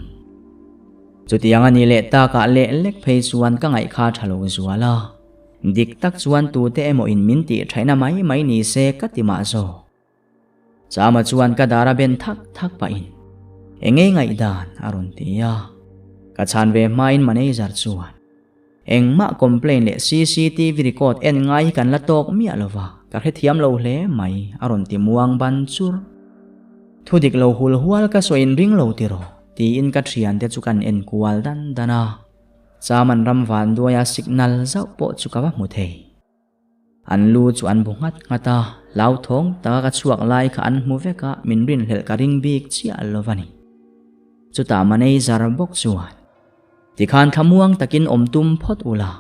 Chutiang a nih leh takah leh lek phei chuan ka ngaih kha tha lo zual a, dik tak chuan tute emaw in min tih thaihna mai mai ni se ka ti mah zawk. Chama chuan ka dar a ben thak thak pahin, Engei ngaihdan a rawn ti a, ka chhan ve hmain manager chuan, Engmah complaint leh cctv record en ngai hi kan la tawk miah lo va, ka hrethiam lo hle mai, a rawn ti muang ban chur. Thu dik lo hul hual ka sawi in ring lo tiraw? tiin ka thiante chu kan en kual dan dan a. Chaman ram vanduaia signal zauh pawh chu ka va hmu thei. An lu chu an bu nghat nghat a, hlauthawng taka ka chhuak lai kha an hmu vek a, min rinhlelh ka ring bik chiah lo va ni. Chutah manager bawk chuan. Tikhan thlamuang takin awm tum phawt ula.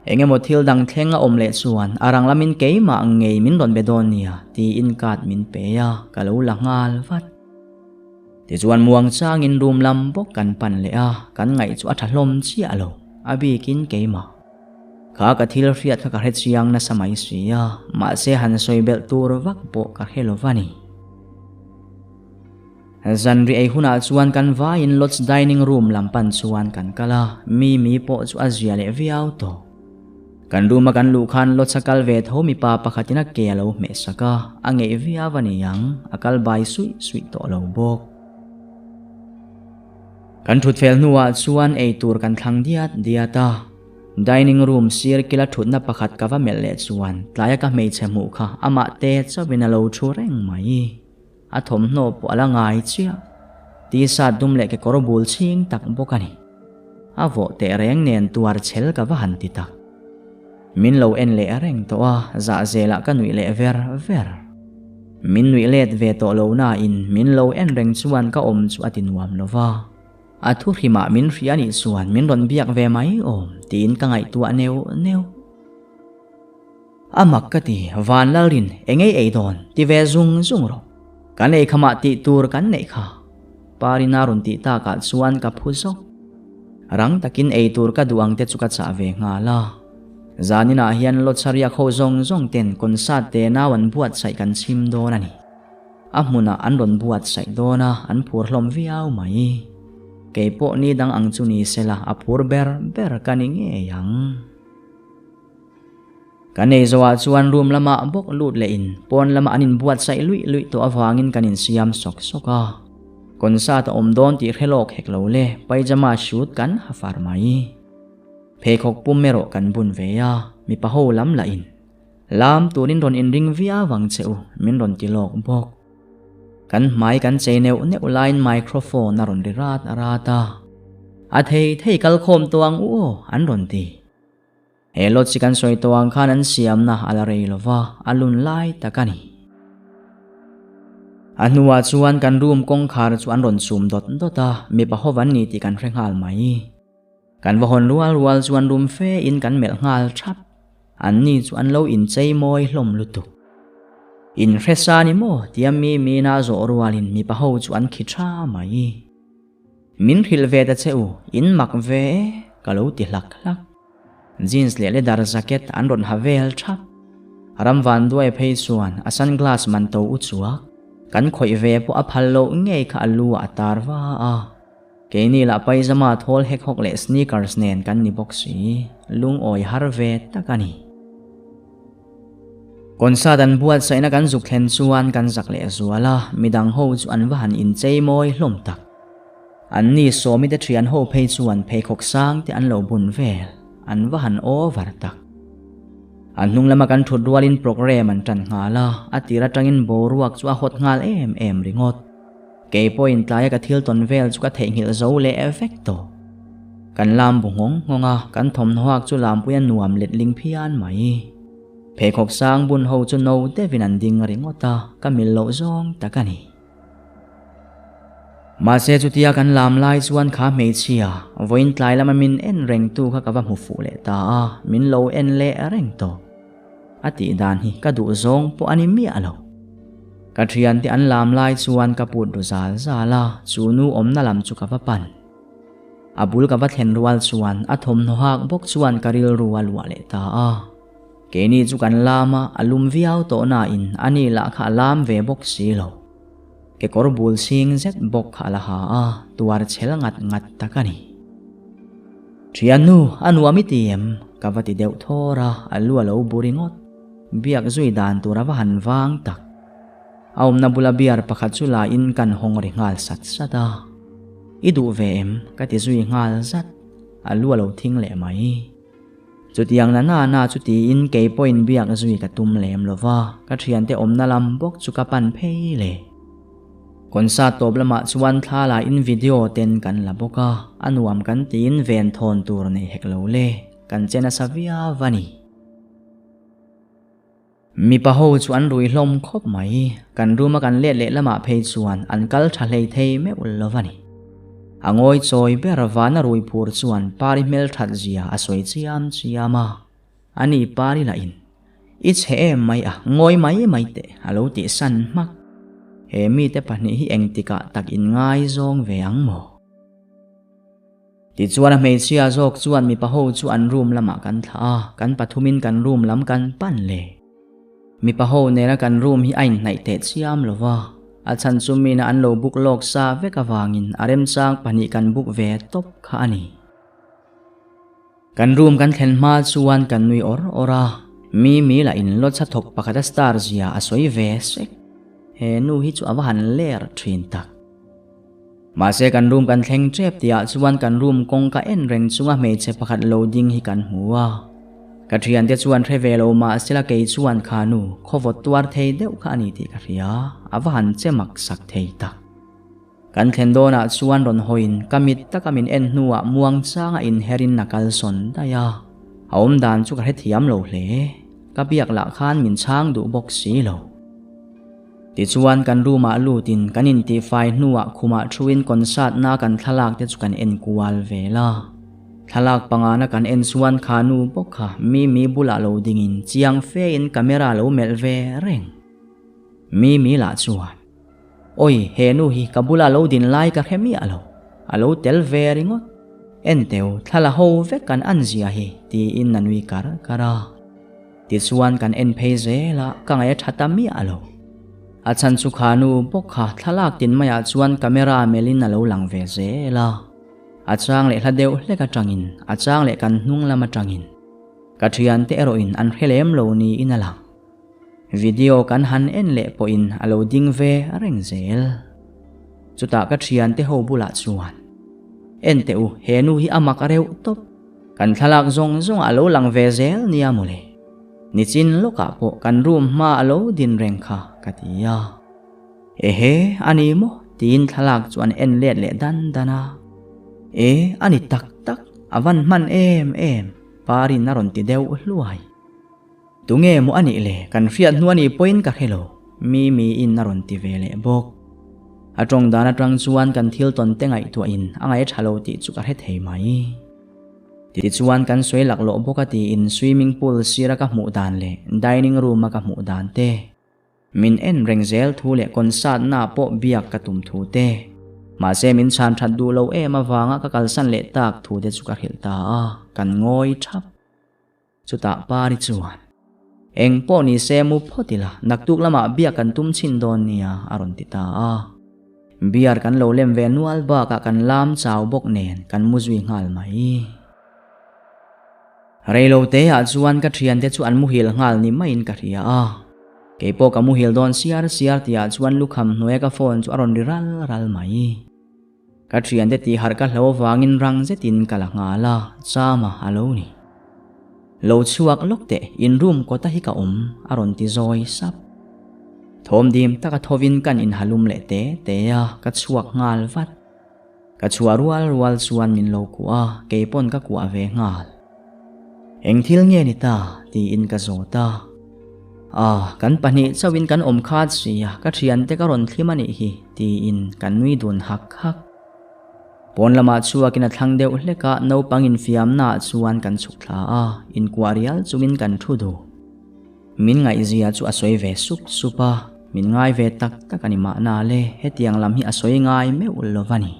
Eng emaw thil dang thleng a awm leh chuan a rang lamin keimah ngei min rawn be dawn nia tiin card min pe a, ka lo la nghal vat. Tichuan muang changin room lam bawk kan pan leh a, kan ngaih chu a tha hlawm chiah lo, a bikin keimah. Kha ka thil hriat kha ka hre chiang nasa mai si a, mahse han sawi belh tur vak pawh ka hre lo va ni. Zanri ei hunah chuan kan vaiin Lodge dining room lam pan chuan kan kal a, Mimi pawh chu a zia leh viau tawh. Kan room a kan luh khan Lodge a kal ve tho mipa pakhatin a ke a lo hmeh sak a, a ngeih viau a ni ang, a kal bai suih suih tawh lo bawk. Kan thut fel hnuah chuan ei tur kan thlang diat diat a, dining room sir kila thutna pakhat ka va melh leh chuan tlaia ka hmeichhe hmuh kha amah te chauhin a lo thu reng mai. A thawmhnaw pawh a la ngai chiah. T-shirt dum leh kekawr bul chhing tak bawk a ni. A vawh teh reng nen tuar chhel ka va han ti tak. Min lo en leh reng tawh a, zah zelah ka nuih leh ver ver. Min nuih let ve tawh lo nain min lo en reng chuan ka awm chu a ti nuam lo va. A thu hrimah min hria nih chuan min rawn biak ve mai awm tiin ka ngaihtuah neuh neuh. A mak ka ti, van lalrin engei ei dawn ti ve zung zung rawh. Kan ei khamah tih tur kan neih kha. Parina rawn tih takah chuan ka phu zawk. Rang takin eitur ka duh ang te chu ka chah ve nghal a. Zaninah hian Lotsaria kho zawng zawng ten concert te nau an buatsaih kan chhim dawn a ni. A hmunah an rawn buatsaih dawn a, an phur hlawm viau mai. Kei pawh ni dang ang chu ni sela a phur ber ber ka ni ngei ang. Kan ei zawhah chuan room lamah bawk lut leh in pawn lama an inbuatsaih luih luih tawh avangin kan insiam sawk sawk a. Concert a awm dawn tih hre lawk hek lo le, pyjama suit kan ha far mai. Pheikhawk pum erawh kan bun ve a, mipa ho lam lah in lam turin rawn inring viau ang che u min rawn ti lawk bawk. Kan hmai kan chei neuh neuh laiin microphone a rawn ri rat rat a, A thei thei kal khawm tawh ang u aw an rawn ti. He lot hi kan sawi tawh ang khan an siamna a la rei lo va, a lun lai tak a ni. A hnuah chuan kan room kawngkhar chu an rawn chum dawt dawt a, mipa ho an ni tih kan hre nghal mai. Kan va hawn rual rual chuan room fe in kan melh nghal thap. An ni chu an lo inchei mawi hlawm lutuk. In hre sa ni maw tia mi mina zawh rualin mipa ho chu an khi tha mai. Min hrilh ve ta che u, in mak ve e, ka lo ti hlak hlak. Jeans leh leather jacket an rawn ha vel thap. Ram van duai phei chuan a sunglass man to u chuak. Kan khawih ve pawh a phal loh ngei kha a lu ah a tar va a. Keini lah paizama thawl hek hawk leh sneakers nen kan ni bawk si, lungawi har ve tak a ni. Concert an buatsaihna kan zuk thlen chuan kan zak leh zual a, midang ho chu an va han inchei mawi hlawm tak. An ni sawmi te thian ho phei chuan pheikhawk sang te an lo bun vel, an va han over tak. An hnung lama kan thut rualin programme an tan nghal a, a tir atangin boruak chu a hot nghal em em ringawt. Kei pawhin tlaia ka thil tawn vel chu ka theihnghilh zo leh vek tawh. Kan lam bu nghawng nghawng a, kan thawmhnaw hak chu lampui a nuam letling phian mai. Pheikhawk sang bun ho chu no deuhin an ding ringawt a, ka mil loh zawng tak a ni. Mahse chutia kan lam lai chuan kha hmeichhia vawiin tlai lama min en reng tu kha ka va hmu fuh leh ta a, min lo en leh reng tawh. A tih dan hi ka duh zawng pawh a ni miah lo. Ka thiante an lam lai chuan ka put ru zal zal a, chu nu awmna lam chu ka va pan. A bul ka va thlen rual chuan a thawmhnaw hak bawk chuan ka rilru a luah leh ta a. Keini chu kan lam a, a lum viau tawh nain a ni lah kha a lam ve bawk si lo. Kekawr bul chhing zet bawk kha a la ha a, tuar chhel ngat ngat tak a ni. Thiannu, a nuam i ti em? Ka va ti deuh thawr a, a lu a lo bu ringawt. Biak zui dan tur a va han vang tak. A awmna bula beer pakhat chu la in kan hawng ri nghal sat sat a. I duh ve em? Ka ti zui nghal zat. A lu a lo thing leh mai. Chutiang na na na chu tiin kei pawhin biak zui ka tum lem lo va, ka thiante awmna lam bawk chu ka pan phei le. Concert tawp lamah chuan thla la in video ten kan la bawk a, a nuam kan tiin ven thawn tur nei hek lo le, kan che nasa viau a ni. Mipa ho chu an rui hlawm khawp mai, kan room a kan let leh lamah phei chuan an kal tha hlei thei meuh lo a ni. A ngawi chawi ber vana rui phur chuan Pari hmelthat zia a sawi chiam chiam a, ani Pari lah in, I chhe em mai a, ngawi mai mai teh a lo tih san hmak. He mite pahnih hi engtikah tak in ngaizawng ve ang maw? Tichuan a hmeichhia zawk chuan mipa ho chu an room lamah kan thlah a, kan pathumin kan room lam kan pan le. Mipa ho nena kan room hi a inhnaih teh chiam lo va, a chhan chu mina an lo book lawk sa vek avangin a remchang pahnih kan book ve tawp kha a ni. Kan room kan thlen hma chuan kan nui awr awr a, Mimi lah in lawchha thawk pakhat a star zia a sawi ve sek. He nu hi chu a va han ler thin tak. Mahse kan room kan thleng tep tihah chuan kan room kawngka en reng chunga hmeichhe pakhat lo ding hi kan hmu a. Ka thiante chuan hre ve lo mahsela kei chuan kha nu khawvawt tuar thei deuh kha a ni tih ka hria, a va han che mak sak thei tak. Kan thlen dawnah chuan rawn hawiin ka mit taka min en hnuah muangchanga inherin a kalsawn daih a. A awmdan chu ka hrethiam lo hle, ka biak lah khan min chhang duh bawk si lo. Tichuan kan room ah lutin kan intihfai hnuah khumah thuin concert na kan thlalak te chu kan en kual vel a. Thlalak pangana kan en chuan kha nu bawk kha Mimi bulah lo dingin chiang fe in camera lo melh ve reng. Mimi lah chuan, Oi he nu hi ka bula lo din lai ka hre miah lo, a lo tel ve ringawt. En teu, thla la ho vek kan an zia hi, tiin a nui kar kar a. Tichuan kan en phei zel a, ka ngaih a tha ta miah lo. A chhan chu kha nu bawk kha thlalak tin maiah chuan camera melhin a lo lang ve zel a. A chang leh hla deuh hlek atangin, a chang leh kan hnung lam atangin. Ka thiante erawhin an hre lem lo niin a lang. Video kan han en leh pawhin a lo ding ve reng zel. Chutah ka thiante ho bulah chuan, En teh u, he nu hi a mak reuh tawp. Kan thlalak zawng zawngah a lo lang ve zel nia mawle. Nichin lawkah pawh kan room hma a lo din reng kha ka ti a. Ehe, a ni maw? tiin thlalak chu an en let leh dan dan a. E, a ni tak tak, a van hman em em, Parin a rawn ti deuh hluai. Tunge maw a nih le, kan hriat hnu a nih pawhin ka hre lo, Mimiin a rawn ti ve leh bawk. A tawng dan atang chuan kan thil tawn te ngaihtuahin a ngaih tha lo tih chu ka hre thei mai. Tichuan kan sawi laklawh bawk a tiin swimming pool sira ka hmuh dan leh dining room a ka hmuh dan te, Min en reng zel thu leh concert na pawh biak ka tum thu te. Mahse min chhan that duh lo em avanga ka kalsan leh tak thu te chu ka hrilh ta a, kan ngawi thap. Chutah Pari chuan, Eng pawh ni se mu phawt ila, naktuk lamah biak kan tum chhin dawn nia a rawn ti ta a. Beer kan lo lem ve nual bakah kan lam chau bawk nen kan mu zui nghal mai. Reilo te ah chuan ka thiante chu an muhil nghal ni maiin ka hria a. Keipawh ka muhil dawn siar siar tihah chuan lukham hnuaia ka phone chu a rawn ri ral ral mai. Ka thiante tih harh ka hlo avangin rang zetin ka la nghal a, Chama a lo ni. Lo chhuak lawk teh, in room kawta hi ka awm, a rawn ti zawi sap. Thawmdim taka thovin kan inhalum leh te te a, ka chhuak nghal vat. Ka chhuah rual rual chuan min lo kuah a, kei pawn ka kuah ve nghal. Eng thil nge ni ta? tiin ka zawt a. Ah, kan pahnih chauhin kan awm khat si a, ka thiante ka rawn thlim a nih hi, tiin kan nui dun hak hak. Pawn lamah chhuakin a thlang deuh hlek a, naupang infiamnaah chuan kan chhuk thla a, inkuah rial chungin kan thu duh. Min ngaihzia chu a sawi ve sup sup a, min ngai ve tak tak a ni mahna le, hetiang lam hi a sawi ngai meuh lo va ni.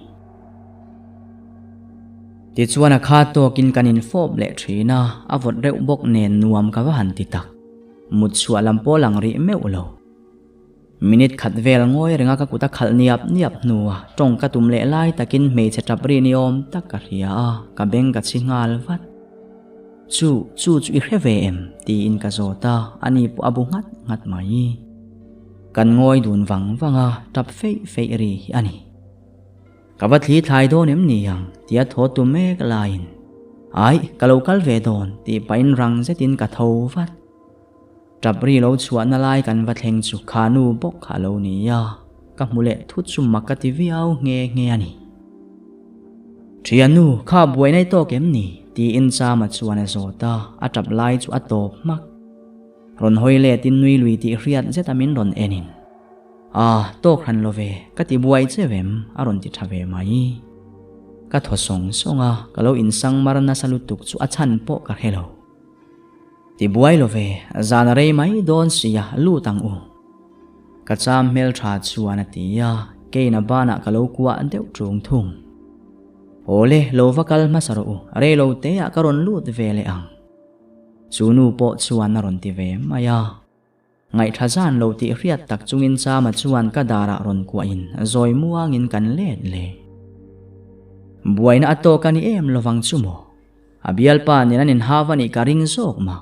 Tichuan a kha tawkin kan infawp leh thin a, a vawt reuh bawk nen nuam ka va han ti tak. Mut chhuah lam pawh lang rih meuh lo. Minute khat vel ngawi renga ka kut a khalh niap niap hnua tawng ka tum leh lai takin hmeichhe tap ri ni awm tak ka hria a, ka beng ka chhi nghal vat. Chu, chu chu i hre ve em? tiin ka zawt a, ani pawh a bu nghat nghat mai. Kan ngawi dun vang vang a, tap feih feih ri hi a ni. Ka va thli thlai dawn em ni ang? tia thaw tu mek laiin, Aih, ka lo kal ve dawn, tih pahin rang zetin ka tho vat. Tap ri lo chhuahna lai kan va thleng chu kha nu bawk kha a lo ni a, ka hmu leh thut chu mak ka ti viau nghe nghe a ni. Thiannu, kha buai nai tawk em ni? tiin Chama chuan a zawt a, a tap lai chu a tawp hmak. Rawn hawi letin nui lui tih hriat zeta min rawn enin, Ah, tawk hran lo ve, ka ti buai che vem, a rawn ti tha ve mai. Ka thaw sawng sawng a, ka lo insang mar nasa lutuk chu a chhan pawh ka hre lo. Ti buai lo ve, zan a rei mai dawn sia, lut ang u. Ka cham hmeltha chuan a ti a, kein a banah ka lo kuah deuh ṭung thung. Awle, lo va kal hmasa rawh u, rei lo teah ka rawn lut ve leh ang. Chu nu pawh chuan a rawn ti ve mai a. Ngaihthla zan lo tih hriat tak chungin Chama chuan ka darah rawn kuahin zawi muangin kan let leh. Buaina a tawk a ni em lovang chu maw? A bialpa nen an inhau a nih ka ring zawk mah.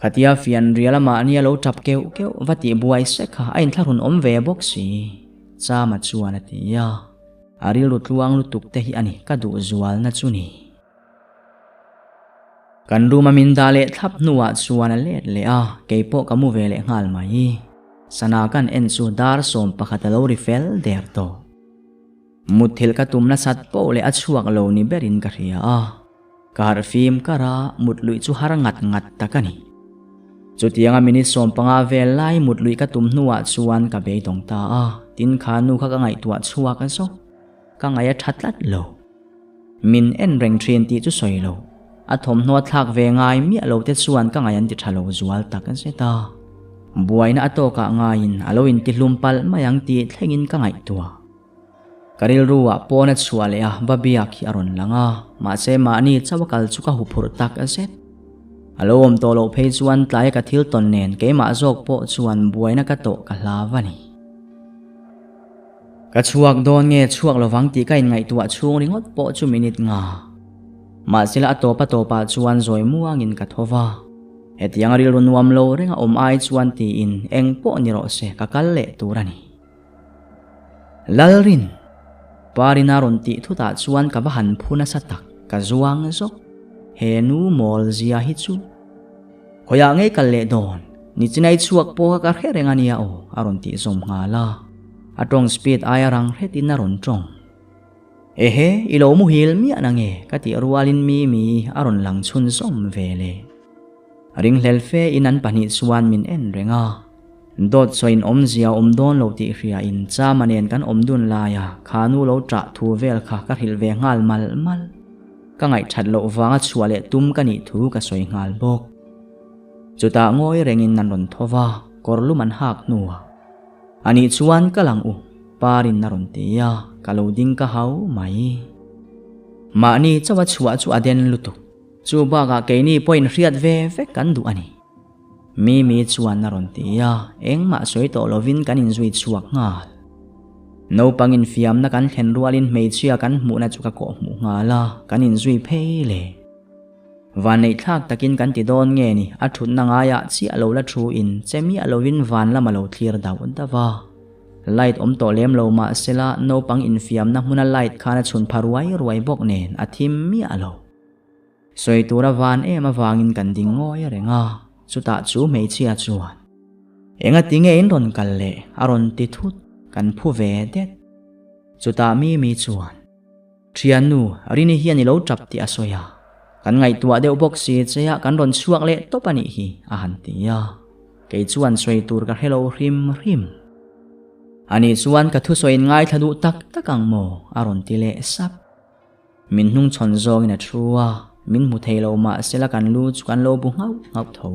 Khatia fian rial amah nia lo tap keuh keuh va tih buai sek kha a inthlahrun awm ve bawk si, Chama chuan a ti a. A rilru tluang lutuk te hi a ni ka duh zualna chu ni. Kan room a min dah leh thlap hnuah chuan a let leh a, keipawh ka mu ve leh nghal mai. Sana kan en chu dar 11 a lo ri fel der tawh. Mutthilh ka tum nasat poh leh a chhuak lo ni berin ka hria a, ka harh fim kar a, mut luih chu har ngat ngat tak a ni. Chutianga minute 15 vel lai mut luih ka tum hnuah chuan ka beidawng ta a, tin kha nu kha ka ngaihtuah chhuak zawk. Ka ngaih a tha tlat lo. Min en reng thin tih chu sawi lo. A thawmhnaw a thlak ve ngai miah lo te chuan ka ngaih an ti tha lo zual tak zet a. Buaina a tawkah ngaiin a lo intihlum palh mai ang tih thlengin ka ngaihtuah. Ka rilru ah pawn a chhuah leh a va biak hi a rawn lang a, mahse mahni chauh a kal chu ka huphurh tak zet. A lo awm tawh loh phei chuan tlaia ka thil tawn nen keimah zawk pawh chuan buaina ka tawh ka hlau a ni. Ka chhuak dawn nge chhuak lovang tih ka inngaihtuah chhung ringawt pawh chu minute nga. Mahsela a tawp a tawpah chuan zawi muangin ka tho va. Hetiang rilru nuam lo reng a awm ai chuan tiin eng pawh ni rawh se ka kal leh tur a ni. Lalrin! Parina rawn tih thutah chuan ka va han phu nasa tak, ka zuang zawk. He nu mawl zia hi chu. Khawiah ngei kal leh dawn, nichinai chhuak pawh kha ka hre reng a nia aw, a rawn tih zawm nghal a. A tawng speed aia rang hretin a rawn tawng. Ehe, i lo muhil miah na nge? ka tih rualin Mimi a rawn lang chhunzawm ve le. Ringhlel fe in an pahnih chuan min en reng a. Dawt sawiin awmzia awm dawn lo tih hriain Chama nen kan awm dun laia kha nu lo ṭah thu vel kha ka hrilh ve nghal mal mal. Ka ngaihthat loh vanga chhuah leh tum ka nih thu ka sawi nghal bawk. Chutah ngawi rengin an rawn tho va, kawr lum an hak hnuah. A nih chuan ka lang u, Parin a rawn ti a, ka lo ding ka hau mai. Mahni chauha chhuah chu a den lutuk. Chu bakah keini pawhin hriat ve vek kan duh a ni. Mimi chuan a rawn ti a, engmah sawi tawh lovin kan inzui chhuak nghal. Naupang infiamna kan thlen rualin hmeichhia kan hmuhna chu ka kawhhmuh nghal a, kan inzui phei le. Vanneihthlak takin kan ti dawn nge ni, a thutna ngaiah chiah lo la thu in che miah lovin van lam a lo thlir dauh dauh a. Light awm tawh lem lo mah sela naupang infiamna hmuna light khan a chhun pha ruai ruai bawk nen a thim miah lo. Sawi tura van em avangin kan ding ngawi reng a, chutah chu hmeichhia chuan, Enga ti nge in rawn kal leh? a rawn ti thut, kan phu ve det. Chutah Mimi chuan, Thiannu, Rini hian i lo tap tih a sawi a, kan ngaihtuah deuh bawk si che a kan rawn chhuak leh tawp a nih hi, a han ti a. Kei chuan sawi tur ka hre lo hrim hrim. Ani chuan ka thusawiin ngaithla duh tak tak ang maw? a rawn ti leh sap. Min hnungchhawn zawngin a thu a, min hmu thei lo mah sela kan lu chu kan lo bu nghauh nghauh tho.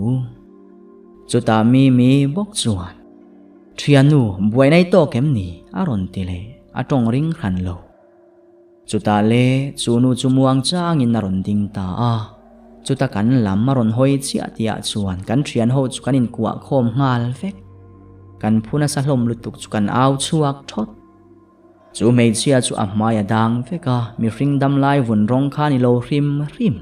Chutah Mimi bawk chuan, Thiannu, buaina i tawk em ni? a rawn ti leh, a tawng ring hran lo. Chutah le, chu nu chu muang changin a rawn ding ta a. Chuta kan lam a rawn hawi chiah tihah chuan kan thian ho chu kan inkuah khawm nghal vek. Kan phu nasa hlawm lutuk chu kan au chhuak thawt. Chu hmeichhia chu a hmai a dang vek a, mihring dam lai vun rawng kha ni lo hrim hrim.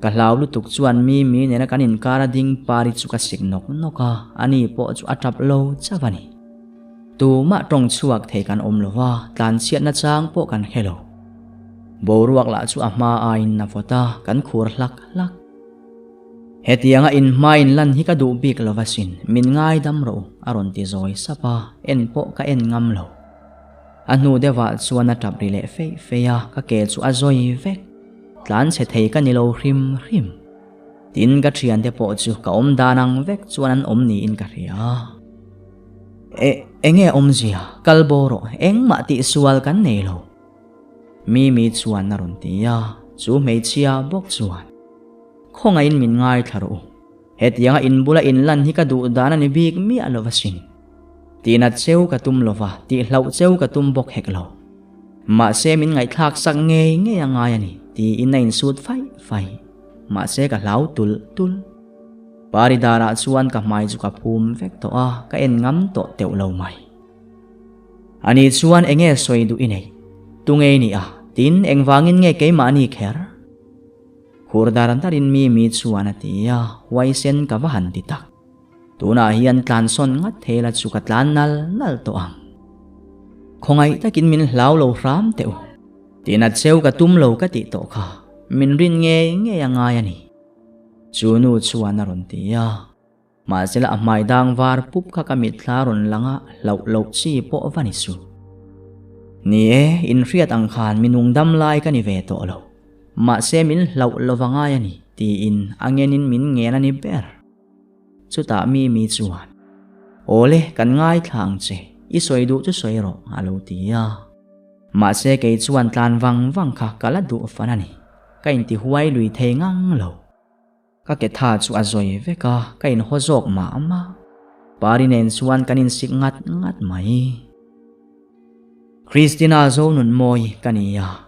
Ka hlau lutuk chuan mi mi nena kan inkar a ding pari chu ka sik nawk nawk a, ani pawh chu a tap lo chauh a ni. Tumah tawng chhuak thei kan awm lo va, tlanchhiatna chang pawh kan hre lo. Boruak lah chu a hma aiin a vawt a, kan khur hlak hlak. Hetianga in hma in lan hi ka duh bik lo va sin, min ngaidam rawh u, a rawn ti zawi sap a, en pawh ka en ngam lo. A hnu deuhah chuan a tap ri leh feih feih a, ka ke chu a zawi vek. Tlan chhe thei ka ni lo hrim hrim. Tin, ka thiante pawh chu ka awm dan ang vek chuan an awm niin ka hria. E, enge awmzia, kal bo rawh, engmah tihsual kan nei lo. Mimi chuan a rawn ti a, chu hmeichhia bawk chuan, Khawngaihin min ngaithla rawh u. Hetianga in bula in lan hi ka duh dan a ni bik miah lo asin. Tihnat cheu ka tum lo va, tihhlauh cheu ka tum bawk hek lo. Mahse min ngaihthlak sak ngei ngei a ngai a ni, tiin a insut faih faih. Mahse ka hlau tulh tulh. Paridarah chuan ka hmai chu ka phum vek tawh a, ka en ngam tawh teuh lo mai. Ani chuan enge sawi duh i nei? Tunge i nih a? Tin, engvangin nge keimahni kher? Khur dar darin mi mi chuan a ti a, huaisen ka va han ti tak. Tunah hian tlansawn ngat thei la chu ka tlan nal nal tawh ang. Khawngaih takin min hlau lo hram teh u. Tina cheu ka tum lo ka tih tawh kha, min rin ngei ngei a ngai a ni. Chu nu chuan a rawn ti a. Mahsela a hmai dang var pup kha ka mitthla rawn lang a, hlauh loh chi pawh va ni su. Ni e, inhriat ang khan mi nung dam lai ka ni ve tawh lo. Mahse min hlauh lo va ngai a ni, tiin a ngenin min ngen a ni ber. Chutah Mimi chuan, Awle, kan ngaithla ang che, i sawi duh chu sawi rawh, a lo ti a. Mahse kei chuan tlan vang vang kha ka la duh fan a ni, ka intihuai lui thei ngang lo. Ka ke tha chu a zawi vek a, ka inhaw zawk mah mah. Pari nen chuan kan insik ngat ngat mai. Christina Zonunmawi ka ni a.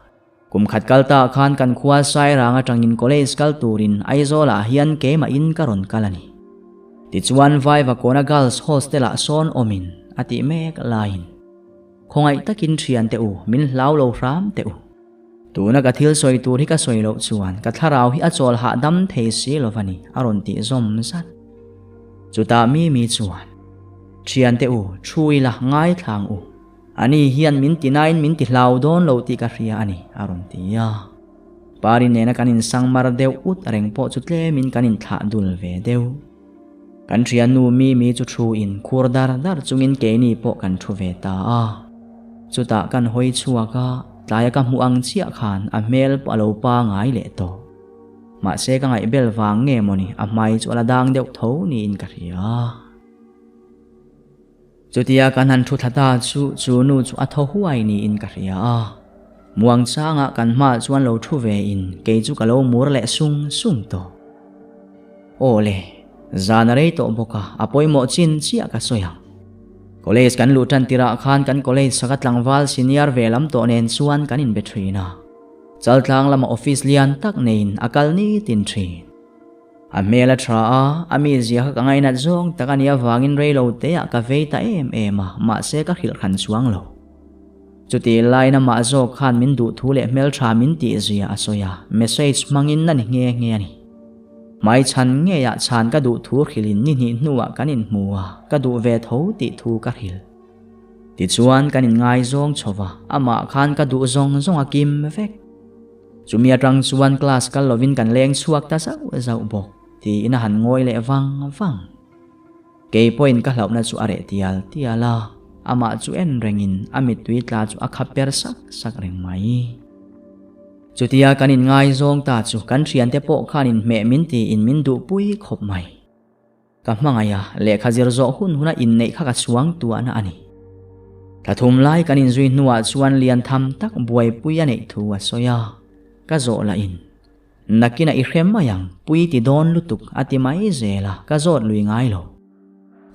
Kum khat kal ta khan kan khua Sairang atangin college kal turin Aizawlah hian keimahin ka rawn kal a ni. Tichuan Vaivakawna Girls Hostel-ah sawn awmin a tih mek laiin khawngaih takin thiante u min hlau lo hram teh u. Tuna ka thil sawi tur hi ka sawi loh chuan ka thlarau hi a chawl hahdam thei si lo va ni a rawn tih zawm zat. Chutah Mimi chuan, Thiante u, thu ila ngaithlang u. Ani hian min ti nain min ti hlau dawn lo tih ka hria a ni a rawn ti a. Pari nena kan insang mar deuh ut reng pawh chu tlemin kan inthlah dul ve deuh. Kan thiannu Mimi chu thu in khur dar dar chungin keini pawh kan thu ve ta a. Chutah kan hawi chhuak a, tlaia ka hmuh ang chiah khan a hmel pawh a lo pangai leh tawh. Mahse ka ngaihbel vang nge mawni a hmai chu a la dang deuh tho niin ka hria. Chutia kan han thu thla ta chu chu nu chu a thaw huai niin ka hria a. Muangchangah kan hmaah chuan lo thu ve in kei chu ka lo mur leh sung sung tawh. Aw le, zan a rei tawh bawk a, a pawimawh chin chiah ka sawi ang. College kan luh tan tirah khan kan college saka tlangval senior ve lam tawh nen chuan kan inbe thin a. Chaltlang lama office lian tak neiin a kal nitin thin. A hmel a tha a, a mizia kha ka ngainat zawng tak a nih avangin rei lo te ah ka vei ta em em a, mahse ka hrilh hran chuang lo. Chutih laiin amah zawk khan min duh thu leh hmeltha min tih zia a sawi a, message hmangin a ni nghe nghe a ni. Hmai chhan ngeiah chhan ka duh thu hrilhin ni hnih hnuah kan inhmu a, ka duh ve tho tih thu ka hrilh. Tichuan kan inngaizawng chho va, amah khan ka duh zawng zawng a kim vek. Chumi atang chuan class kal lovin kan leng chhuak ta zauh zauh bawk, tiin a han ngawi leh vang vang. Kei pawhin ka hlauhna chu a reh tial tial a, amah chu en rengin a mittui tla chu a khap per sak sak reng mai. Chutia kan inngaizawng ta chu kan thiante pawh khan inhmeh min tiin min duhpui khawp mai. Ka hmangaih a, lehkha zir zawh hun huna inneih kha ka chuang tuahna a ni. Thla thum lai kan inzui hnuah chuan lian tham tak buaipui a neih thu a sawi a, ka zawh lah in, Nakinah i hre mai ang, pui ti dawn lutuk a ti mai zel a, ka zawt lui ngai lo.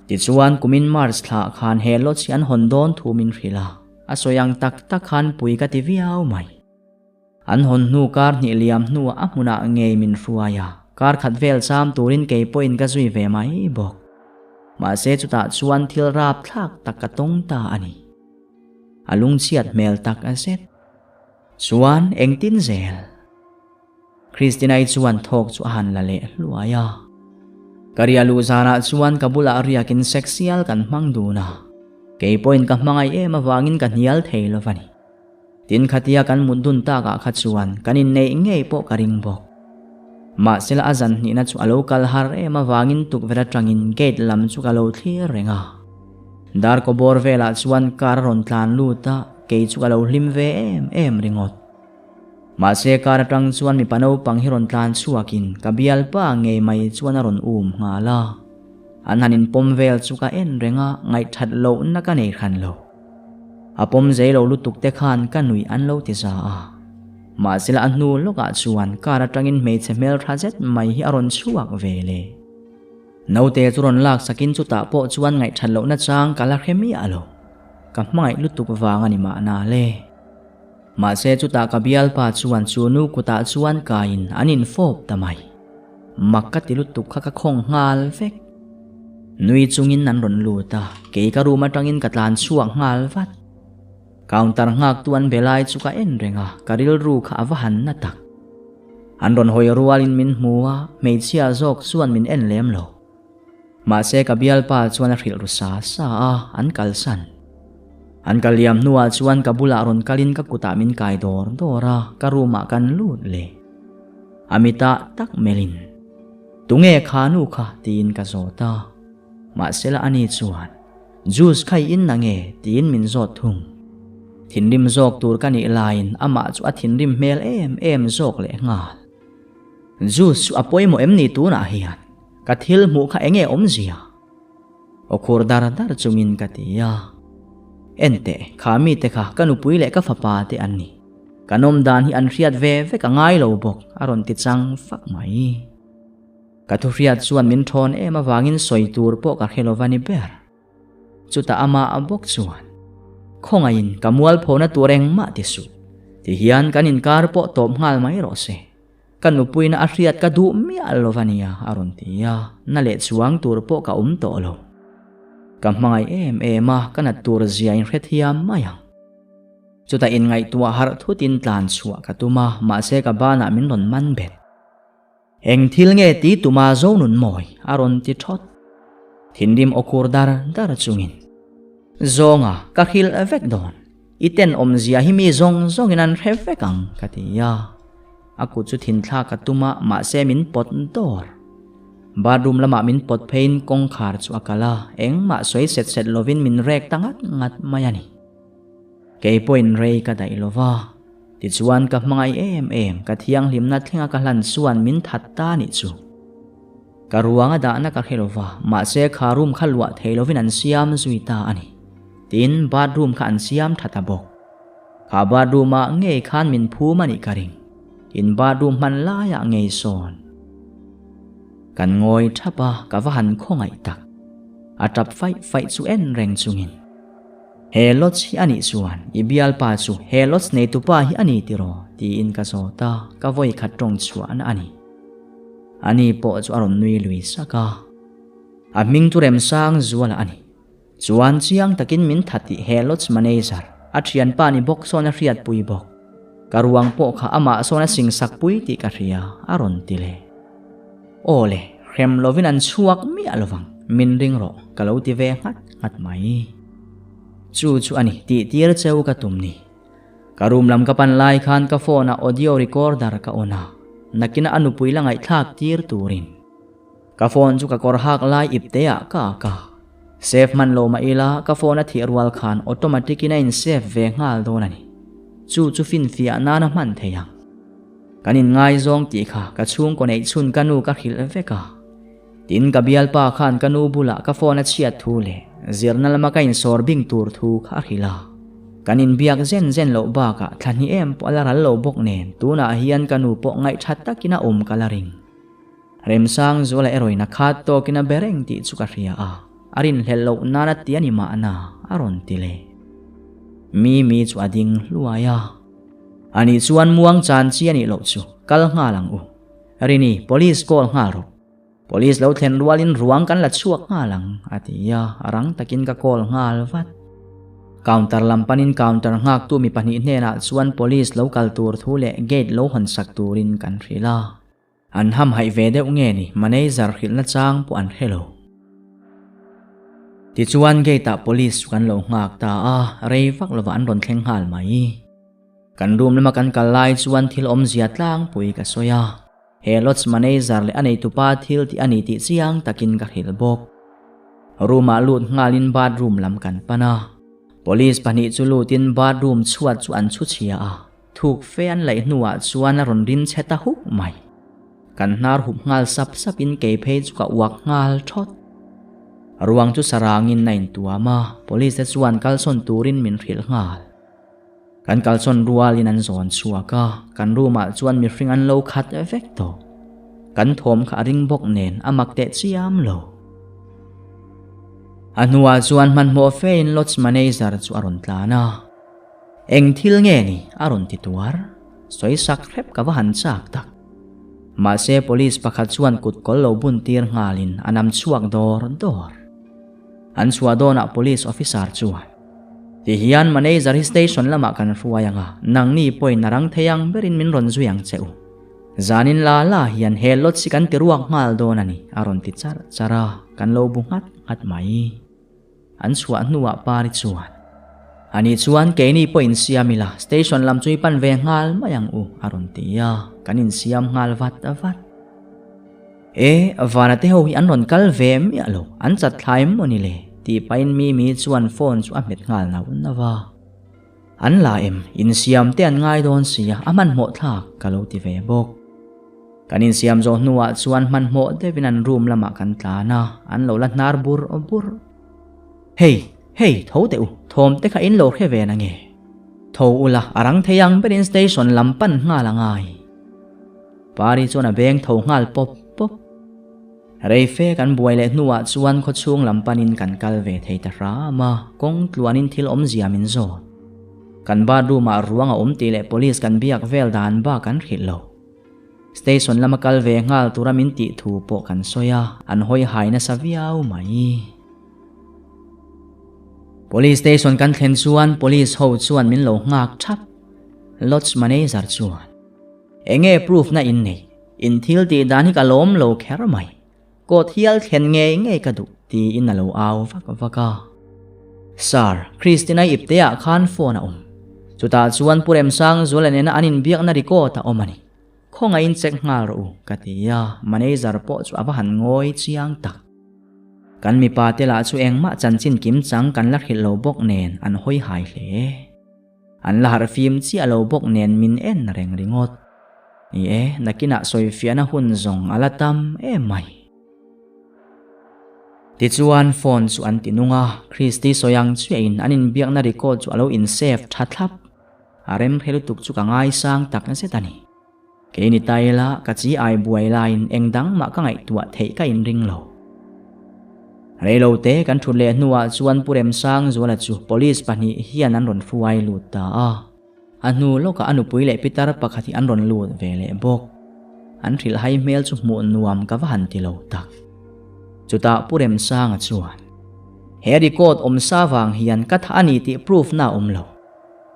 Tichuan kumin March thlah khan he lodge hi an hawn dawn thu min hrilh a, a sawi ang tak tak khan pui ka ti viau mai. An hawn hnu kar hnih liam hnuah a hmunah ngei min hruai a, kar khat vel cham turin kei pawhin ka zui ve mai bawk. Mahse chutah chuan thil rap thlak tak ka tawng ta a ni. A lungchhiat hmel tak a zet. Chuan engtin zel? Christina-i chuan thawk chu a han la leh hluai a. Ka ria luh zanah chuan ka bulah riakin sexial kan hmang dun a, kei pawhin ka hmangaih em avangin ka hnial thei lo va ni. Tin khatia kan mut dun takah kha chuan kan inneih ngei pawh ka ring bawk. Mahsela a zan hnihna chu a lo kal har em avangin tukverh atangin gate lam chu ka lo thlir reng a. Darkaw bawr velah chuan car a rawn tlan lut a, kei chu ka lo hlim ve em em ringawt. Mahse car atang chuan mipa naupang hi rawn tlan chhuakin ka bialpa ngei mai chuan a rawn um nghal a. An han inpawm vel chu ka en reng a, ngaihthat lohna ka nei hran lo. A pawm zei lo lutuk te khan ka nuih an lo ti za a. Mahsela a hnu lawkah chuan car atangin hmeichhe hmeltha zet mai hi a rawn chhuak ve le. Naute chu rawn lak sakin chutah pawh chuan ngaihthat lohna chang ka la hre miah lo. Ka hmangaih lutuk vang a ni mahna le. Mahse chutah ka bialpa chuan chu nu kutah chuan kaiin an infawp ta mai. Mak ka ti lutuk kha ka khawng nghal vek. Nui chungin an rawn lut a, kei ka room atangin ka tlan chhuak nghal vat. Counter nghaktu an be lai chu ka en reng a, ka rilru kha a va han na tak. An rawn hawi rualin min hmu a, hmeichhia zawk chuan min en lem lo. Mahse ka bialpa chuan a hrilh ru sa sa a, an kalsan. An kal liam hnuah chuan ka bulah rawn kalin ka kutah min kai dawr dawr a, ka room ah kan lut leh. A mitah tak melhin, Tunge kha nu kha? tiin ka zawt a. Mahsela ani chuan, Juice kha i in na nge? tiin min zawt thung. Thinrim zawk tur ka nih laiin amah chu a thinrim hmel em em zawk leh nghal. Juice chu a pawimawh em ni tunah hian? Ka thil hmuh kha enge awmzia? Aw khur dar dar chungin ka ti a. Enteh, kha mite kha ka nupui leh ka fapa te an ni. Kan awm dan hi an hriat ve vek a ngai lo bawk, a rawn ti chang fak mai. Ka thu hriat chuan min thawn em avangin sawi tur pawh ka hre lo va ni ber. Chutah amah a bawk chuan. Khawngaihin ka mualphona tur engmah ti suh. Tihian kan inkar pawh tawp nghal mai rawh se. Ka nupuina a hriat ka duh miah lo va nia a rawn ti a, na leh chuang tur pawh ka awm tawh lo. Ka hmangaih em em a, ka nat tur zia in hrethiam mai ang. Chutah inngaihtuah harh thutin tlan chhuah ka tum a, mahse ka banah min rawn man bet. Eng thil nge ti tuma Zonun mawi a rawn ti thawt. Thinrim aw khur dar dar chungin. Zawnga ka hrilh vek dawn. I tenawmzia hi mi zawng zawngin an hre vek ang ka ti a. A kut chu thinthlak ka tum a mahse min pawt dawr. Bathroom lamah min pawt pheiin kawngkhar chu a kal a, engmah sawi set set lovin min rek ta ngat ngat mai a ni. Kei pawhin rei ka daih lo va. Tichuan ka hmangaih em em, ka thianghlimna thlenga ka hlan chuan min that ta nih chu. Ka ruanga dahna ka hre lo va, mahse kha room kha luah thei lovin an siam zui ta a ni. Tin, bathroom kha an siam tha ta bawk. Kha bathroom ah ngei khan min phum a nih ka ring. In bathroom hman laiah ngei sawn. Kan ngawi thap a, ka va han khawngaih tak. A tap faih faih chu en reng chungin. He lodge hi a nih chuan i bialpa chu he lodge neitupa hi a ni tiraw? tiin ka zawt a, ka vawi khat tawng chhuahna a ni. Ani pawh chu a rawn nui lui sak a. A hming chu Remsang Zuala a ni. Chuan chiang takin min tha tih he lodge manager, a thianpa ni bawk sawn a hriatpui bawk. Ka ruang pawh kha amah sawn a singsak pui tih ka hria, a rawn ti leh. Aw le, hrem lovin an chhuak miah lovang, min ring rawh, ka lo ti ve nghat nghat mai. Chu chu a ni, tih tir cheu ka tum ni. Ka room lam ka pan lai khan ka phone ah audio recorder ka on a, nakina a nupui la ngaihthlak tir turin. Ka phone chu ka kawr hak lai ip te ah ka ak a. Save hman lo mah ila ka phone a thih rual khan automatic in a in save ve nghal dawn a ni. Chu chu finfiah nan a hman thei ang. Kan inngaizawng tih kha ka chhungkaw neih chhun ka nu ka hrilh vek a. Tin ka bialpa khan ka nu bulah ka phone a chhiat thu leh zirna lama ka insawr bing tur thu kha a hrilh a. Kan inbiak zen zen loh bakah thla hnih em pawh a la ral lo bawk nen tunah hian ka nu pawh ngaihtha takin a awm ka la ring. Remsang Zuala erawhin a khat tawkin a be reng tih chu ka hria a, a rinhlelh loh nan a ti a ni mahna a rawn ti leh. Mimi chu a ding hluai a. Anih chuan muang chan chi a nih loh chu, kal nghal ang u. Rini, police call nghal rawh. Police lo thlen rualin ruang kan la chhuak nghal ang, a ti a, rang takin ka call nghal vat. Counter lam panin counter nghaktu mi pahnih hnenah chuan police lo kal tur thu leh gate lo hawn sak turin kan hrilh a. An hamhaih ve deuh nge ni, manager hrilhna chang pawh an hre lo. Tichuan gate ah police chu kan lo nghak ta a, rei vak lovah an rawn thleng nghal mai. Kan room lama kan kal lai chuan thil awmzia tlangpui ka sawi a, he lodge manager leh a neitupa thil tih a ni tih chiang takin ka hrilh bawk. Room ah lut nghalin bathroom lam kan pan a, police pahnih chu lutin bathroom chhuat chu an chhu chhia a. Thuk fe an laih hnuah chuan a rawn rin chhe ta huk mai. Kan hnar hup nghal sap sapin kei phei chu ka uak nghal thawt. Ruang chu sarangin a intuam a, police te chuan kalsawn turin min hrilh nghal. Kan kalsawn rualin an zawn chhuak a, kan room ah chuan mihring an lo khat vek tawh. Kan thawm kha a ring bawk nen a mak teh chiam lo. A hnuah chuan hmanhmawh fein lodge manager chu a rawn tlan a. Eng thil nge ni? a rawn ti tuar. Sawi sak hrep ka va han chak tak. Mahse police pakhat chuan kut kawl lo bun tir nghalin a nam chhuak dawr dawr. An chhuah dawnah police officer chuan, Ti hian manager hi station lamah kan hruai ang a, nangni pawhin a rang thei ang berin min rawn zui ang che u. Zanin la la hian he lodge hi kan ti ruak nghal dawn a ni, a rawn ti charh charh a, kan lo bu nghat nghat mai. An chhuah hnuah Pari chuan, Ani chuan keini pawh insiam ila, station lam chu i pan ve nghal mai ang u, a rawn ti a, kan insiam nghal vat vat. E, Vana te ho hi an rawn kal ve miah lo, an chat thlai maw ni le? tih pahin Mimi chuan phone chu a hmet nghal nauh nauh a. An la em, insiam te an ngai dawn sia, a hmanhmawh thlak ka lo ti ve bawk. Kan insiam zawh hnuah chuan hmanhmawh deuhin an room lamah kan tlan a, an lo la hnar bur bur. Hei, hei, tho teh u, thawm te kha in lo hre ve na nge? Tho ula, a rang thei ang berin station lam pan nghal a ngai. Pari chuan a beng tho nghal pawp pawp. Rei fe kan buai leh hnuah chuan khawchhung lam panin kan kal ve thei ta hram a, kawng tluanin thil awmzia min zawt. Kan bathroom ah ruang a awm tih leh police kan biak vel dan bak an hrilh lo. Station lama kal ve nghal tura min tih thu pawh kan sawi a, an hawi hai nasa viau mai. Police station kan thlen chuan police ho chuan min lo nghak thap. Lodge manager chuan, Enge proof na in nei? In thil tih dan hi ka lawm lo kher mai. Court hial thlen ngei ngei ka duh, tiin a lo au vak vak a. Sir, Christina ipteah khan phone a awm. Chutah chuan Pu Remsangzuala nena an inbiakna record a awm a ni. Khawngaihin check nghal rawh u, ka ti a, manager pawh chu a va han ngawi chiang tak. Kan mipa te lah chu engmah chanchin kim chang kan la hrilh lo bawk nen an hawi hai hle. An la harh fim chiah lo bawk nen min en reng ringawt. Ni e, nakinah sawifiahna hun zawng a la tam em mai. Tichuan phone chu an ti nung a, Christy sawi ang chiahin an inbiakna record chu a lo in save tha thlap. A rem hre lutuk chu ka ngaisang tak zet a ni. Kei ni ta ila ka chi ai buai laiin eng dang mah ka ngaihtuah theih ka inring lo. Reilo te kan thut leh hnuah chuan Pu Remsangzuala chu police pahnih hian an rawn hruai lut ta a. A hnu lawkah a nupui leh pitar pakhat hi an rawn lut ve leh bawk. An hrilhhai hmel chu hmuh nuam ka va han ti lo tak. Chutah Pu Remsanga chuan, He record awm sa vang hian ka tha a ni tih proof na a awm lo.